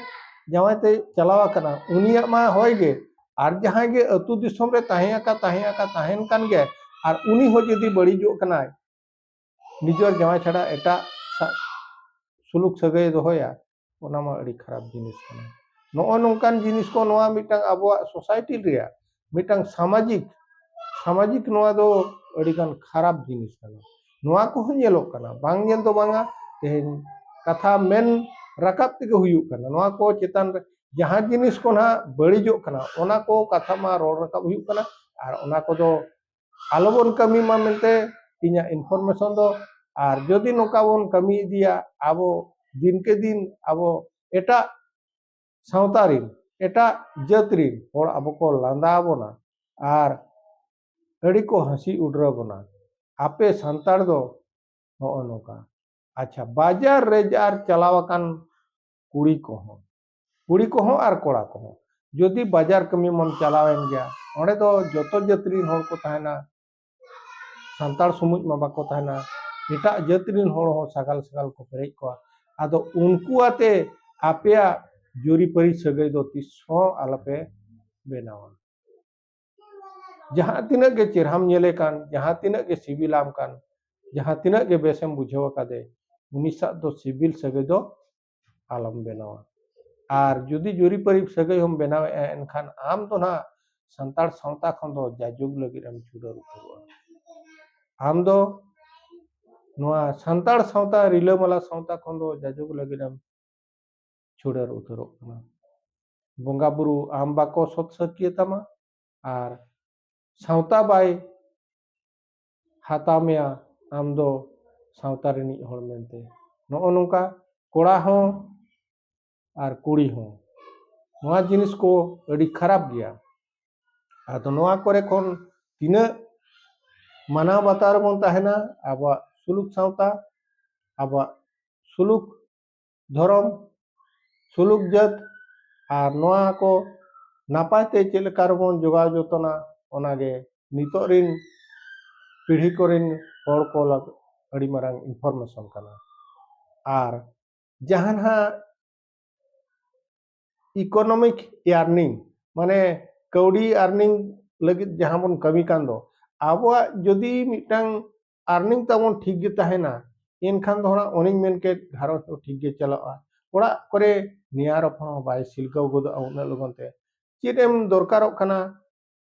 ᱡᱟᱶᱟᱭ ᱛᱮ ᱪᱟᱞᱟᱣ ᱟᱠᱟᱱᱟ, ᱩᱱᱤᱭᱟᱜ ᱢᱟ ᱦᱳᱭ ᱜᱮ, ᱟᱨ ᱡᱟᱦᱟᱸᱭ ᱜᱮ ᱟᱹᱛᱩ ᱫᱤᱥᱚᱢ ᱨᱮ ᱛᱟᱦᱮᱸ ᱟᱠᱟ, ᱛᱟᱦᱮᱸ ᱟᱠᱟ, ᱛᱟᱦᱮᱱ ᱠᱟᱱ ᱜᱮ, ᱟᱨ ᱩᱱᱤ ᱦᱚᱸ ᱡᱩᱫᱤ ᱵᱟᱹᱲᱤᱡᱚᱜ ᱠᱟᱱᱟᱭ, ᱱᱤᱡᱮᱨ ᱡᱟᱶᱟᱭ ᱪᱷᱟᱰᱟ ᱮᱴᱟᱜ ᱥᱟ-, ᱥᱩᱞᱩᱠ ᱥᱟᱹᱜᱟᱹᱭ ᱫᱚᱦᱚᱭᱟ, ᱚᱱᱟ ᱢᱟ ᱟᱹᱰᱤ ᱠᱷᱟᱨᱟᱯ ᱡᱤᱱᱤᱥ ᱠᱟᱱᱟ᱾ ᱱᱚᱜᱼᱚ ᱱᱚᱝᱠᱟᱱ ᱡᱤᱱᱤᱥ ᱠᱚ ᱱᱚᱣᱟ ᱢᱤᱫᱴᱟᱝ ᱟᱵᱚᱣᱟᱜ ᱥᱳᱥᱟᱭᱴᱤ ᱨᱮᱭᱟᱜ ᱢᱤᱫᱴᱟᱝ ᱥᱟᱢᱟᱡᱤᱠ, ᱥᱟᱢᱟᱡᱤᱠ ᱱᱚᱣᱟ ᱫᱚ ᱟᱹᱰᱤᱜᱟᱱ ᱠᱷᱟᱨᱟᱯ ᱡᱤᱱᱤᱥ ᱠᱟᱱᱟ᱾ ᱱᱚᱣᱟ ᱠᱚᱦᱚᱸ ᱧᱮᱞᱚᱜ ᱠᱟᱱᱟ, ᱵᱟᱝ ᱧᱮᱞ ᱫᱚ ᱵᱟᱝᱟ᱾ ᱛᱮᱦᱮᱧ ᱠᱟᱛᱷᱟ ᱢᱮᱱ ᱨᱟᱠᱟᱵ ᱛᱮᱜᱮ ᱦᱩᱭᱩᱜ ᱠᱟᱱᱟ᱾ ᱱᱚᱣᱟ ᱠᱚ ᱪᱮᱛᱟᱱ ᱨᱮ ᱡᱟᱦᱟᱸ ᱡᱤᱱᱤᱥ ᱠᱚ ᱱᱟᱦᱟᱜ ᱵᱟᱹᱲᱤᱡᱚᱜ ᱠᱟᱱᱟ, ᱚᱱᱟ ᱠᱚ ᱠᱟᱛᱷᱟ ᱢᱟ ᱨᱚᱲ ᱨᱟᱠᱟᱵ ᱦᱩᱭᱩᱜ ᱠᱟᱱᱟ, ᱟᱨ ᱚᱱᱟ ᱠᱚᱫᱚ ᱟᱞᱚᱵᱚᱱ ᱠᱟᱹᱢᱤ ᱢᱟ ᱢᱮᱱᱛᱮ ᱤᱧᱟᱹᱜ ᱤᱱᱯᱷᱚᱨᱢᱮᱥᱚᱱ ᱫᱚ᱾ ᱟᱨ ᱡᱩᱫᱤ ᱱᱚᱝᱠᱟ ᱵᱚᱱ ᱠᱟᱹᱢᱤ ᱤᱫᱤᱭᱟ, ᱟᱵᱚ ᱫᱤᱱᱠᱮ ᱫᱤᱱ ᱟᱵᱚ ᱮᱴᱟᱜ ᱥᱟᱶᱛᱟ ᱨᱤᱱ, ᱮᱴᱟᱜ ᱡᱟᱹᱛ ᱨᱤᱱ ᱦᱚᱲ ᱟᱵᱚ ᱠᱚ ᱞᱟᱸᱫᱟ ᱟᱵᱚᱱᱟ ᱟᱨ ᱟᱹᱰᱤ ᱠᱚ ᱦᱟᱹᱥᱤ ᱩᱰᱨᱟᱹ ᱵᱚᱱᱟ, ᱟᱯᱮ ᱥᱟᱱᱛᱟᱲ ᱫᱚ ᱱᱚᱜᱼᱚ ᱱᱚᱝᱠᱟ᱾ ᱟᱪᱪᱷᱟ, ᱵᱟᱡᱟᱨ ᱨᱮ ᱟᱨ ᱪᱟᱞᱟᱣ ᱟᱠᱟᱱ ᱠᱩᱲᱤ ᱠᱚᱦᱚᱸ, ᱠᱩᱲᱤ ᱠᱚᱦᱚᱸ ᱟᱨ ᱠᱚᱲᱟ ᱠᱚᱦᱚᱸ, ᱡᱩᱫᱤ ᱵᱟᱡᱟᱨ ᱠᱟᱹᱢᱤ ᱢᱟᱢ ᱪᱟᱞᱟᱣᱮᱱ ᱜᱮᱭᱟ, ᱚᱸᱰᱮ ᱫᱚ ᱡᱚᱛᱚ ᱡᱟᱹᱛ ᱨᱤᱱ ᱦᱚᱲ ᱠᱚ ᱛᱟᱦᱮᱱᱟ, ᱥᱟᱱᱛᱟᱲ ᱥᱩᱢᱩᱝ ᱢᱟ ᱵᱟᱠᱚ ᱛᱟᱦᱮᱱᱟ, ᱮᱴᱟᱜ ᱡᱟᱹᱛ ᱨᱤᱱ ᱦᱚᱲ ᱦᱚᱸ ᱥᱟᱜᱟᱞ ᱥᱟᱜᱟᱞ ᱠᱚ ᱯᱮᱨᱮᱡ ᱠᱚᱣᱟ᱾ ᱟᱫᱚ ᱩᱱᱠᱩ ᱟᱛᱮ ᱟᱯᱮᱭᱟᱜ ᱡᱩᱨᱤᱯᱟᱹᱨᱤ ᱥᱟᱹᱜᱟᱹᱭ ᱫᱚ ᱛᱤᱥ ᱦᱚᱸ ᱟᱞᱚᱯᱮ ᱵᱮᱱᱟᱣᱟ᱾ ᱡᱟᱦᱟᱸ ᱛᱤᱱᱟᱹᱜ ᱜᱮ ᱪᱮᱨᱦᱟᱢ ᱧᱮᱞᱮ ᱠᱟᱱ, ᱡᱟᱦᱟᱸ ᱛᱤᱱᱟᱹᱜ ᱜᱮ ᱥᱤᱵᱤᱞᱟᱢ ᱠᱟᱱ, ᱡᱟᱦᱟᱸ ᱛᱤᱱᱟᱹᱜ ᱜᱮ ᱵᱮᱥᱮᱢ ᱵᱩᱡᱷᱟᱹᱣ ᱟᱠᱟᱫᱮ, ᱩᱱᱤ ᱥᱟᱶ ᱫᱚ ᱥᱤᱵᱤᱞ ᱥᱟᱹᱜᱟᱹᱭ ᱫᱚ ᱟᱞᱚᱢ ᱵᱮᱱᱟᱣᱟ᱾ ᱟᱨ ᱡᱩᱫᱤ ᱡᱩᱨᱤᱯᱟᱹᱨᱤ ᱥᱟᱹᱜᱟᱹᱭ ᱦᱚᱸᱢ ᱵᱮᱱᱟᱣᱮᱫᱼᱟ, ᱮᱱᱠᱷᱟᱱ ᱟᱢ ᱫᱚ ᱱᱟᱦᱟᱜ ᱥᱟᱱᱛᱟᱲ ᱥᱟᱶᱛᱟ ᱠᱷᱚᱱ ᱫᱚ ᱡᱟᱡᱩᱜᱽ ᱞᱟᱹᱜᱤᱫ ᱮᱢ ᱪᱷᱩᱰᱟᱹᱨ ᱩᱛᱟᱹᱨᱚᱜᱼᱟ᱾ ᱟᱢ ᱫᱚ ᱱᱚᱣᱟ ᱥᱟᱱᱛᱟᱲ ᱥᱟᱶᱛᱟ, ᱨᱤᱞᱟᱹᱢᱟᱞᱟ ᱥᱟᱶᱛᱟ ᱠᱷᱚᱱ ᱫᱚ ᱡᱟᱡᱩᱜᱽ ᱞᱟᱹᱜᱤᱫ ᱮᱢ ᱪᱷᱩᱰᱟᱹᱨ ᱩᱛᱟᱹᱨᱚᱜ ᱠᱟᱱᱟ᱾ ᱵᱚᱸᱜᱟ ᱵᱩᱨᱩ ᱟᱢ ᱵᱟᱠᱚ ᱥᱚᱛ ᱥᱟᱹᱠᱷᱤᱭᱟᱹ ᱛᱟᱢᱟ, ᱟᱨ ᱥᱟᱶᱛᱟ ᱵᱟᱭ ᱦᱟᱛᱟᱣ ᱢᱮᱭᱟ ᱟᱢ ᱫᱚ ᱥᱟᱶᱛᱟ ᱨᱤᱱᱤᱡ ᱦᱚᱲ ᱢᱮᱱᱛᱮ᱾ ᱱᱚᱜᱼᱚ ᱱᱚᱝᱠᱟ ᱠᱚᱲᱟ ᱦᱚᱸ ᱟᱨ ᱠᱩᱲᱤ ᱦᱚᱸ, ᱱᱚᱣᱟ ᱡᱤᱱᱤᱥ ᱠᱚ ᱟᱹᱰᱤ ᱠᱷᱟᱨᱟᱯ ᱜᱮᱭᱟ᱾ ᱟᱫᱚ ᱱᱚᱣᱟ ᱠᱚᱨᱮ ᱠᱷᱚᱱ ᱛᱤᱱᱟᱹᱜ ᱢᱟᱱᱟᱣ ᱵᱟᱛᱟᱣ ᱨᱮᱵᱚᱱ ᱛᱟᱦᱮᱱᱟ, ᱟᱵᱚᱣᱟᱜ ᱥᱩᱞᱩᱠ ᱥᱟᱶᱛᱟ, ᱟᱵᱚᱣᱟᱜ ᱥᱩᱞᱩᱠ ᱫᱷᱚᱨᱚᱢ, ᱥᱩᱞᱩᱠ ᱡᱟᱹᱛ, ᱟᱨ ᱱᱚᱣᱟ ᱠᱚ ᱱᱟᱯᱟᱭ ᱛᱮ ᱪᱮᱫ ᱞᱮᱠᱟ ᱨᱮᱵᱚᱱ ᱡᱚᱜᱟᱣ ᱡᱚᱛᱚᱱᱟ, ᱚᱱᱟᱜᱮ ᱱᱤᱛᱚᱜ ᱨᱤᱱ ᱯᱤᱲᱦᱤ ᱠᱚᱨᱮᱱ ᱦᱚᱲ ᱠᱚ ᱞᱟᱹᱜᱤᱫ ᱟᱹᱰᱤ ᱢᱟᱨᱟᱝ information ᱠᱟᱱᱟ᱾ ᱟᱨ ᱡᱟᱦᱟᱸ ᱱᱟᱦᱟᱜ economic earning, ᱢᱟᱱᱮ ᱠᱟᱹᱣᱰᱤ earning ᱞᱟᱹᱜᱤᱫ ᱡᱟᱦᱟᱸ ᱵᱚᱱ ᱠᱟᱹᱢᱤ ᱠᱟᱱ ᱫᱚ, ᱟᱵᱚᱣᱟᱜ ᱡᱩᱫᱤ ᱢᱤᱫᱴᱟᱝ earning ᱛᱟᱵᱚᱱ ᱴᱷᱤᱠ ᱜᱮ ᱛᱟᱦᱮᱱᱟ, ᱮᱱᱠᱷᱟᱱ ᱫᱚ ᱦᱟᱸᱜ ᱚᱱᱮᱧ ᱢᱮᱱ ᱠᱮᱫ, ᱜᱷᱟᱨᱚᱸᱡᱽ ᱦᱚᱸ ᱴᱷᱤᱠ ᱜᱮ ᱪᱟᱞᱟᱜᱼᱟ᱾ ᱚᱲᱟᱜ ᱠᱚᱨᱮ ᱱᱮᱭᱟᱨ ᱦᱚᱯᱚᱱ ᱦᱚᱸ ᱵᱟᱭ ᱥᱤᱞᱜᱟᱹᱣ ᱜᱚᱫᱚᱜᱼᱟ ᱩᱱᱟᱹᱜ ᱞᱚᱜᱚᱱ ᱛᱮ᱾ ᱪᱮᱫ ᱮᱢ ᱫᱚᱨᱠᱟᱨᱚᱜ ᱠᱟᱱᱟ,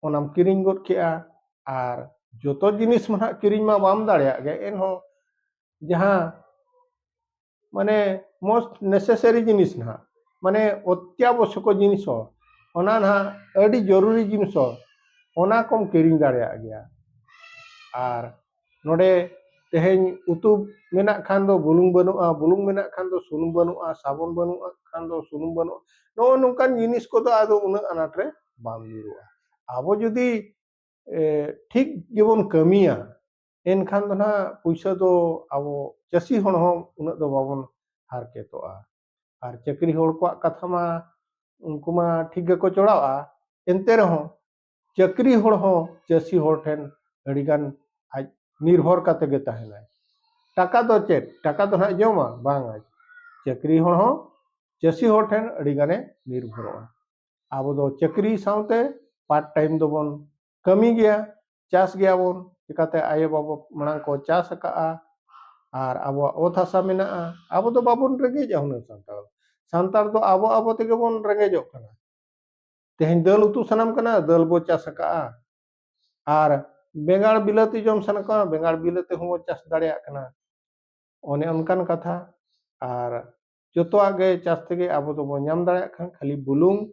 ᱚᱱᱟᱢ ᱠᱤᱨᱤᱧ ᱜᱚᱫ ᱠᱮᱜᱼᱟ᱾ ᱟᱨ ᱡᱚᱛᱚ ᱡᱤᱱᱤᱥ ᱢᱟ ᱦᱟᱸᱜ ᱠᱤᱨᱤᱧ ᱢᱟ ᱵᱟᱢ ᱫᱟᱲᱮᱭᱟᱜ ᱜᱮ, ᱮᱱᱦᱚᱸ ᱡᱟᱦᱟᱸ ᱢᱟᱱᱮ most necessary ᱡᱤᱱᱤᱥ ᱱᱟᱦᱟᱜ, ᱢᱟᱱᱮ ᱚᱛᱭᱟᱵᱚᱥᱚᱠᱚ ᱡᱤᱱᱤᱥ ᱦᱚᱸ, ᱚᱱᱟ ᱱᱟᱦᱟᱜ ᱟᱹᱰᱤ ᱡᱚᱨᱩᱨᱤ ᱡᱤᱱᱤᱥ ᱦᱚᱸ, ᱚᱱᱟ ᱠᱚᱢ ᱠᱤᱨᱤᱧ ᱫᱟᱲᱮᱭᱟᱜ ᱜᱮᱭᱟ᱾ ᱟᱨ ᱱᱚᱰᱮ ᱛᱮᱦᱮᱧ ᱩᱛᱩ ᱢᱮᱱᱟᱜ ᱠᱷᱟᱱ ᱫᱚ ᱵᱩᱞᱩᱝ ᱵᱟᱹᱱᱩᱜᱼᱟ, ᱵᱩᱞᱩᱝ ᱢᱮᱱᱟᱜ ᱠᱷᱟᱱ ᱫᱚ ᱥᱩᱱᱩᱢ ᱵᱟᱹᱱᱩᱜᱼᱟ, ᱥᱟᱵᱚᱱ ᱵᱟᱹᱱᱩᱜ ᱠᱷᱟᱱ ᱫᱚ ᱥᱩᱱᱩᱢ ᱵᱟᱹᱱᱩᱜᱼᱟ᱾ ᱱᱚᱜᱼᱚ ᱱᱚᱝᱠᱟᱱ ᱡᱤᱱᱤᱥ ᱠᱚᱫᱚ ᱟᱫᱚ ᱩᱱᱟᱹᱜ ᱟᱱᱟᱴ ᱨᱮ ᱵᱟᱢ ᱧᱩᱨᱩᱜᱼᱟ᱾ ᱟᱵᱚ ᱡᱩᱫᱤ, ᱮ, ᱴᱷᱤᱠ ᱜᱮᱵᱚᱱ ᱠᱟᱹᱢᱤᱭᱟ, ᱮᱱᱠᱷᱟᱱ ᱫᱚ ᱱᱟᱦᱟᱜ ᱯᱩᱭᱥᱟᱹ ᱫᱚ ᱟᱵᱚ ᱪᱟᱹᱥᱤ ᱦᱚᱲ ᱦᱚᱸ ᱩᱱᱟᱹᱜ ᱫᱚ ᱵᱟᱵᱚᱱ ᱦᱟᱨᱠᱮᱛᱚᱜᱼᱟ᱾ ᱟᱨ ᱪᱟᱹᱠᱨᱤ ᱦᱚᱲ ᱠᱚᱣᱟᱜ ᱠᱟᱛᱷᱟ ᱢᱟ, ᱩᱱᱠᱩ ᱢᱟ ᱴᱷᱤᱠ ᱜᱮᱠᱚ ᱪᱚᱲᱟᱣᱟ, ᱮᱱᱛᱮ ᱨᱮᱦᱚᱸ ᱪᱟᱹᱠᱨᱤ ᱦᱚᱲ ᱦᱚᱸ ᱪᱟᱹᱥᱤ ᱦᱚᱲ ᱴᱷᱮᱱ ᱟᱹᱰᱤᱜᱟᱱ ᱟᱡ ᱱᱤᱨᱵᱷᱚᱨ ᱠᱟᱛᱮ ᱜᱮ ᱛᱟᱦᱮᱱᱟᱭ᱾ ᱴᱟᱠᱟ ᱫᱚ ᱪᱮᱫ? ᱴᱟᱠᱟ ᱫᱚ ᱱᱟᱦᱟᱜ ᱡᱚᱢᱟ? ᱵᱟᱝ᱾ ᱟᱡ ᱪᱟᱹᱠᱨᱤ ᱦᱚᱲ ᱦᱚᱸ ᱪᱟᱹᱥᱤ ᱦᱚᱲ ᱴᱷᱮᱱ ᱟᱹᱰᱤ ᱜᱟᱱᱮ ᱱᱤᱨᱵᱷᱚᱨᱚᱜᱼᱟ᱾ ᱟᱵᱚ ᱫᱚ ᱪᱟᱹᱠᱨᱤ ᱥᱟᱶᱛᱮ part time ᱫᱚᱵᱚᱱ ᱠᱟᱹᱢᱤ ᱜᱮᱭᱟ, ᱪᱟᱥ ᱜᱮᱭᱟᱵᱚᱱ᱾ ᱪᱤᱠᱟᱛᱮ ᱟᱭᱳ ᱵᱟᱵᱟ ᱢᱟᱲᱟᱝ ᱠᱚ ᱪᱟᱥ ᱟᱠᱟᱫᱼᱟ, ᱟᱨ ᱟᱵᱚᱣᱟᱜ ᱚᱛ ᱦᱟᱥᱟ ᱢᱮᱱᱟᱜᱼᱟ, ᱟᱵᱚ ᱫᱚ ᱵᱟᱵᱚᱱ ᱨᱮᱸᱜᱮᱡᱼᱟ ᱦᱩᱱᱟᱹᱝ ᱥᱟᱱᱛᱟᱲ ᱫᱚ᱾ ᱥᱟᱱᱛᱟᱲ ᱫᱚ ᱟᱵᱚ ᱟᱵᱚ ᱛᱮᱜᱮ ᱵᱚᱱ ᱨᱮᱸᱜᱮᱡᱚᱜ ᱠᱟᱱᱟ᱾ ᱛᱮᱦᱮᱧ ᱫᱟᱹᱞ ᱩᱛᱩ ᱥᱟᱱᱟᱢ ᱠᱟᱱᱟ, ᱫᱟᱹᱞ ᱵᱚ ᱪᱟᱥ ᱟᱠᱟᱫᱼᱟ, ᱟᱨ ᱵᱮᱸᱜᱟᱲ ᱵᱤᱞᱟᱹᱛᱤ ᱡᱚᱢ ᱥᱟᱱᱟ ᱠᱚᱣᱟ, ᱵᱮᱸᱜᱟᱲ ᱵᱤᱞᱟᱹᱛᱤ ᱦᱚᱸᱵᱚᱱ ᱪᱟᱥ ᱫᱟᱲᱮᱭᱟᱜ ᱠᱟᱱᱟ᱾ ᱚᱱᱮ ᱚᱱᱠᱟᱱ ᱠᱟᱛᱷᱟ᱾ ᱟᱨ ᱡᱚᱛᱚᱣᱟᱜ ᱜᱮ ᱪᱟᱥ ᱛᱮᱜᱮ ᱟᱵᱚ ᱫᱚᱵᱚᱱ ᱧᱟᱢ ᱫᱟᱲᱮᱭᱟᱜ ᱠᱷᱟᱱ, ᱠᱷᱟᱹᱞᱤ ᱵᱩᱞᱩᱝ,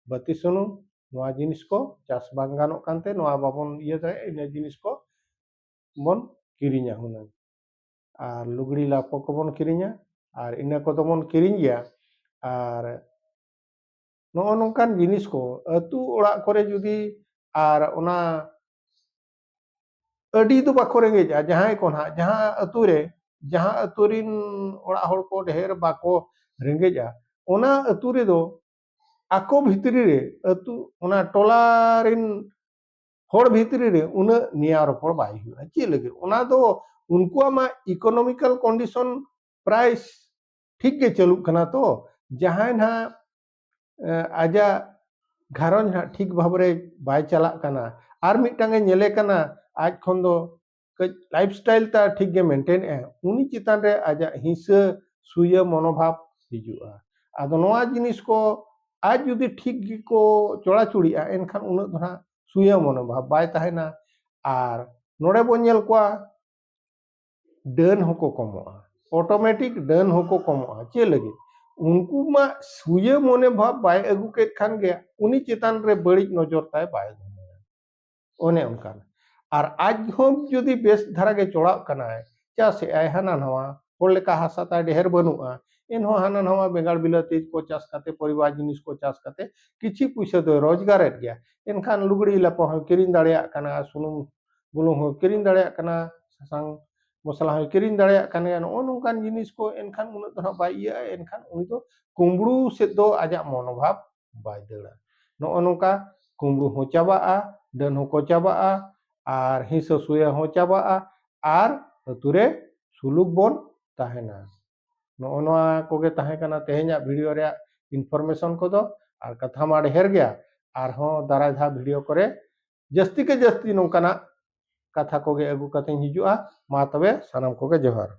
ᱵᱟᱹᱛᱤ ᱥᱩᱱᱩᱢ, ᱱᱚᱣᱟ ᱡᱤᱱᱤᱥ ᱠᱚ ᱪᱟᱥ ᱵᱟᱝ ᱜᱟᱱᱚᱜ ᱠᱟᱱᱛᱮ ᱱᱚᱣᱟ ᱵᱟᱵᱚᱱ ᱤᱭᱟᱹ ᱫᱟᱲᱮᱭᱟᱜᱼᱟ, ᱤᱱᱟᱹ ᱡᱤᱱᱤᱥ ᱠᱚ ᱵᱚᱱ ᱠᱤᱨᱤᱧᱟ ᱦᱩᱱᱟᱹᱝ᱾ ᱟᱨ ᱞᱩᱜᱽᱲᱤ ᱞᱟᱯᱚ ᱠᱚᱵᱚᱱ ᱠᱤᱨᱤᱧᱟ, ᱟᱨ ᱤᱱᱟᱹ ᱠᱚᱫᱚ ᱵᱚᱱ ᱠᱤᱨᱤᱧ ᱜᱮᱭᱟ᱾ ᱟᱨ ᱱᱚᱜᱼᱚ ᱱᱚᱝᱠᱟᱱ ᱡᱤᱱᱤᱥ ᱠᱚ ᱟᱹᱛᱩ ᱚᱲᱟᱜ ᱠᱚᱨᱮ ᱡᱩᱫᱤ, ᱟᱨ ᱚᱱᱟ ᱟᱹᱰᱤ ᱫᱚ ᱵᱟᱠᱚ ᱨᱮᱸᱜᱮᱡᱼᱟ, ᱡᱟᱦᱟᱸᱭ ᱠᱚ ᱱᱟᱦᱟᱜ, ᱡᱟᱦᱟᱸ ᱟᱹᱛᱩ ᱨᱮ, ᱡᱟᱦᱟᱸ ᱟᱹᱛᱩ ᱨᱤᱱ ᱚᱲᱟᱜ ᱦᱚᱲ ᱠᱚ ᱰᱷᱮᱨ ᱵᱟᱠᱚ ᱨᱮᱸᱜᱮᱡᱼᱟ, ᱚᱱᱟ ᱟᱹᱛᱩ ᱨᱮᱫᱚ ᱟᱠᱚ ᱵᱷᱤᱛᱨᱤ ᱨᱮ, ᱟᱹᱛᱩ, ᱚᱱᱟ ᱴᱚᱞᱟ ᱨᱤᱱ ᱦᱚᱲ ᱵᱷᱤᱛᱨᱤ ᱨᱮ ᱩᱱᱟᱹᱜ ᱱᱮᱭᱟᱣ ᱨᱚᱯᱚᱲ ᱵᱟᱭ ᱦᱩᱭᱩᱜᱼᱟ᱾ ᱪᱮᱫ ᱞᱟᱹᱜᱤᱫ? ᱚᱱᱟ ᱫᱚ ᱩᱱᱠᱩᱣᱟᱜ ᱢᱟ economical condition ᱯᱨᱟᱭ ᱴᱷᱤᱠ ᱜᱮ ᱪᱟᱹᱞᱩᱜ ᱠᱟᱱᱟ ᱛᱚ᱾ ᱡᱟᱦᱟᱸᱭ ᱱᱟᱦᱟᱜ, ᱮ, ᱟᱡᱟᱜ ᱜᱷᱟᱨᱚᱸᱡᱽ ᱱᱟᱦᱟᱜ ᱴᱷᱤᱠ ᱵᱷᱟᱵᱽ ᱨᱮ ᱵᱟᱭ ᱪᱟᱞᱟᱜ ᱠᱟᱱᱟ, ᱟᱨ ᱢᱤᱫᱴᱟᱝ ᱮ ᱧᱮᱞᱮ ᱠᱟᱱᱟ, ᱟᱡ ᱠᱷᱚᱱ ᱫᱚ ᱠᱟᱹᱡ lifestyle ᱛᱟᱭ ᱴᱷᱤᱠ ᱜᱮ maintain ᱮᱫᱼᱟ, ᱩᱱᱤ ᱪᱮᱛᱟᱱ ᱨᱮ ᱟᱡᱟᱜ ᱦᱤᱝᱥᱟᱹ ᱥᱩᱭᱟᱹ ᱢᱚᱱᱳᱵᱷᱟᱵᱽ ᱦᱤᱡᱩᱜᱼᱟ᱾ ᱟᱫᱚ ᱱᱚᱣᱟ ᱡᱤᱱᱤᱥ ᱠᱚ ᱟᱡ ᱡᱩᱫᱤ ᱴᱷᱤᱠ ᱜᱮᱠᱚ ᱪᱚᱲᱟᱪᱩᱲᱤᱜᱼᱟ, ᱮᱱᱠᱷᱟᱱ ᱩᱱᱟᱹᱜ ᱫᱚ ᱱᱟᱦᱟᱜ ᱥᱩᱭᱟᱹ ᱢᱚᱱᱳᱵᱷᱟᱵᱽ ᱵᱟᱭ ᱛᱟᱦᱮᱱᱟ᱾ ᱟᱨ ᱱᱚᱰᱮ ᱵᱚᱱ ᱧᱮᱞ ᱠᱚᱣᱟ, ᱰᱟᱹᱱ ᱦᱚᱸᱠᱚ ᱠᱚᱢᱚᱜᱼᱟ, automatic ᱰᱟᱹᱱ ᱦᱚᱸᱠᱚ ᱠᱚᱢᱚᱜᱼᱟ᱾ ᱪᱮᱫ ᱞᱟᱹᱜᱤᱫ? ᱩᱱᱠᱩ ᱢᱟ ᱥᱩᱭᱟᱹ ᱢᱚᱱᱮ ᱵᱷᱟᱵᱽ ᱵᱟᱭ ᱟᱹᱜᱩ ᱠᱮᱫ ᱠᱷᱟᱱ ᱜᱮ ᱩᱱᱤ ᱪᱮᱛᱟᱱ ᱨᱮ ᱵᱟᱹᱲᱤᱡ ᱱᱚᱡᱚᱨ ᱛᱟᱭ ᱵᱟᱭ ᱫᱚᱦᱚᱭᱟ᱾ ᱚᱱᱮ ᱚᱱᱠᱟᱱ᱾ ᱟᱨ ᱟᱡ ᱦᱚᱸ ᱡᱩᱫᱤ ᱵᱮᱥ ᱫᱷᱟᱨᱟ ᱜᱮ ᱪᱚᱲᱟᱜ ᱠᱟᱱᱟᱭ, ᱪᱟᱥᱮᱜᱼᱟᱭ ᱦᱟᱱᱟ ᱱᱟᱣᱟ, ᱦᱚᱲ ᱞᱮᱠᱟ ᱦᱟᱥᱟ ᱛᱟᱭ ᱰᱷᱮᱨ ᱵᱟᱹᱱᱩᱜᱼᱟ, ᱮᱱᱦᱚᱸ ᱦᱟᱱᱟ ᱱᱟᱣᱟ ᱵᱮᱸᱜᱟᱲ ᱵᱤᱞᱟᱹᱛᱤ ᱠᱚ ᱪᱟᱥ ᱠᱟᱛᱮ, ᱯᱚᱨᱤᱵᱟᱨ ᱡᱤᱱᱤᱥ ᱠᱚ ᱪᱟᱥ ᱠᱟᱛᱮ ᱠᱤᱪᱷᱤ ᱯᱩᱭᱥᱟᱹ ᱫᱚᱭ ᱨᱳᱡᱽᱜᱟᱨᱮᱫ ᱜᱮᱭᱟ᱾ ᱮᱱᱠᱷᱟᱱ ᱞᱩᱜᱽᱲᱤ ᱞᱟᱯᱚ ᱦᱚᱸᱭ ᱠᱤᱨᱤᱧ ᱫᱟᱲᱮᱭᱟᱜ ᱠᱟᱱᱟ, ᱥᱩᱱᱩᱢ ᱵᱩᱞᱩᱝ ᱦᱚᱸᱭ ᱠᱤᱨᱤᱧ ᱫᱟᱲᱮᱭᱟᱜ ᱠᱟᱱᱟ, ᱥᱟᱥᱟᱝ ᱢᱚᱥᱞᱟ ᱦᱚᱸᱭ ᱠᱤᱨᱤᱧ ᱫᱟᱲᱮᱭᱟᱜ ᱠᱟᱱ ᱜᱮᱭᱟ᱾ ᱱᱚᱜᱼᱚ ᱱᱚᱝᱠᱟᱱ ᱡᱤᱱᱤᱥ ᱠᱚ ᱮᱱᱠᱷᱟᱱ ᱩᱱᱟᱹᱜ ᱫᱚ ᱱᱟᱦᱟᱜ ᱵᱟᱭ ᱤᱭᱟᱹᱜᱼᱟ᱾ ᱮᱱᱠᱷᱟᱱ ᱩᱱᱤ ᱫᱚ ᱠᱩᱢᱵᱽᱲᱩ ᱥᱮᱫ ᱫᱚ ᱟᱡᱟᱜ ᱢᱚᱱᱳᱵᱷᱟᱵᱽ ᱵᱟᱭ ᱫᱟᱹᱲᱟ᱾ ᱱᱚᱜᱼᱚ ᱱᱚᱝᱠᱟ ᱠᱩᱢᱵᱽᱲᱩ ᱦᱚᱸ ᱪᱟᱵᱟᱜᱼᱟ, ᱰᱟᱹᱱ ᱦᱚᱸᱠᱚ ᱪᱟᱵᱟᱜᱼᱟ, ᱟᱨ ᱦᱤᱸᱥᱟᱹ ᱥᱩᱭᱟᱹ ᱦᱚᱸ ᱪᱟᱵᱟᱜᱼᱟ, ᱟᱨ ᱟᱹᱛᱩ ᱨᱮ ᱥᱩᱞᱩᱠ ᱵᱚᱱ ᱛᱟᱦᱮᱱᱟ᱾ ᱱᱚᱜᱼᱚ ᱱᱚᱣᱟ ᱠᱚᱜᱮ ᱛᱟᱦᱮᱸ ᱠᱟᱱᱟ ᱛᱮᱦᱮᱧᱟᱜ video ᱨᱮᱭᱟᱜ information ᱠᱚᱫᱚ᱾ ᱟᱨ ᱠᱟᱛᱷᱟ ᱢᱟ ᱰᱷᱮᱨ ᱜᱮᱭᱟ, ᱟᱨᱦᱚᱸ ᱫᱟᱨᱟᱭ ᱫᱷᱟᱣ video ᱠᱚᱨᱮ ᱡᱟᱹᱥᱛᱤ ᱠᱮ ᱡᱟᱹᱥᱛᱤ ᱱᱚᱝᱠᱟᱱᱟᱜ ᱠᱟᱛᱷᱟ ᱠᱚᱜᱮ ᱟᱹᱜᱩ ᱠᱟᱛᱮᱧ ᱦᱤᱡᱩᱜᱼᱟ᱾ ᱢᱟ ᱛᱚᱵᱮ ᱥᱟᱱᱟᱢ ᱠᱚᱜᱮ ᱡᱚᱦᱟᱨ᱾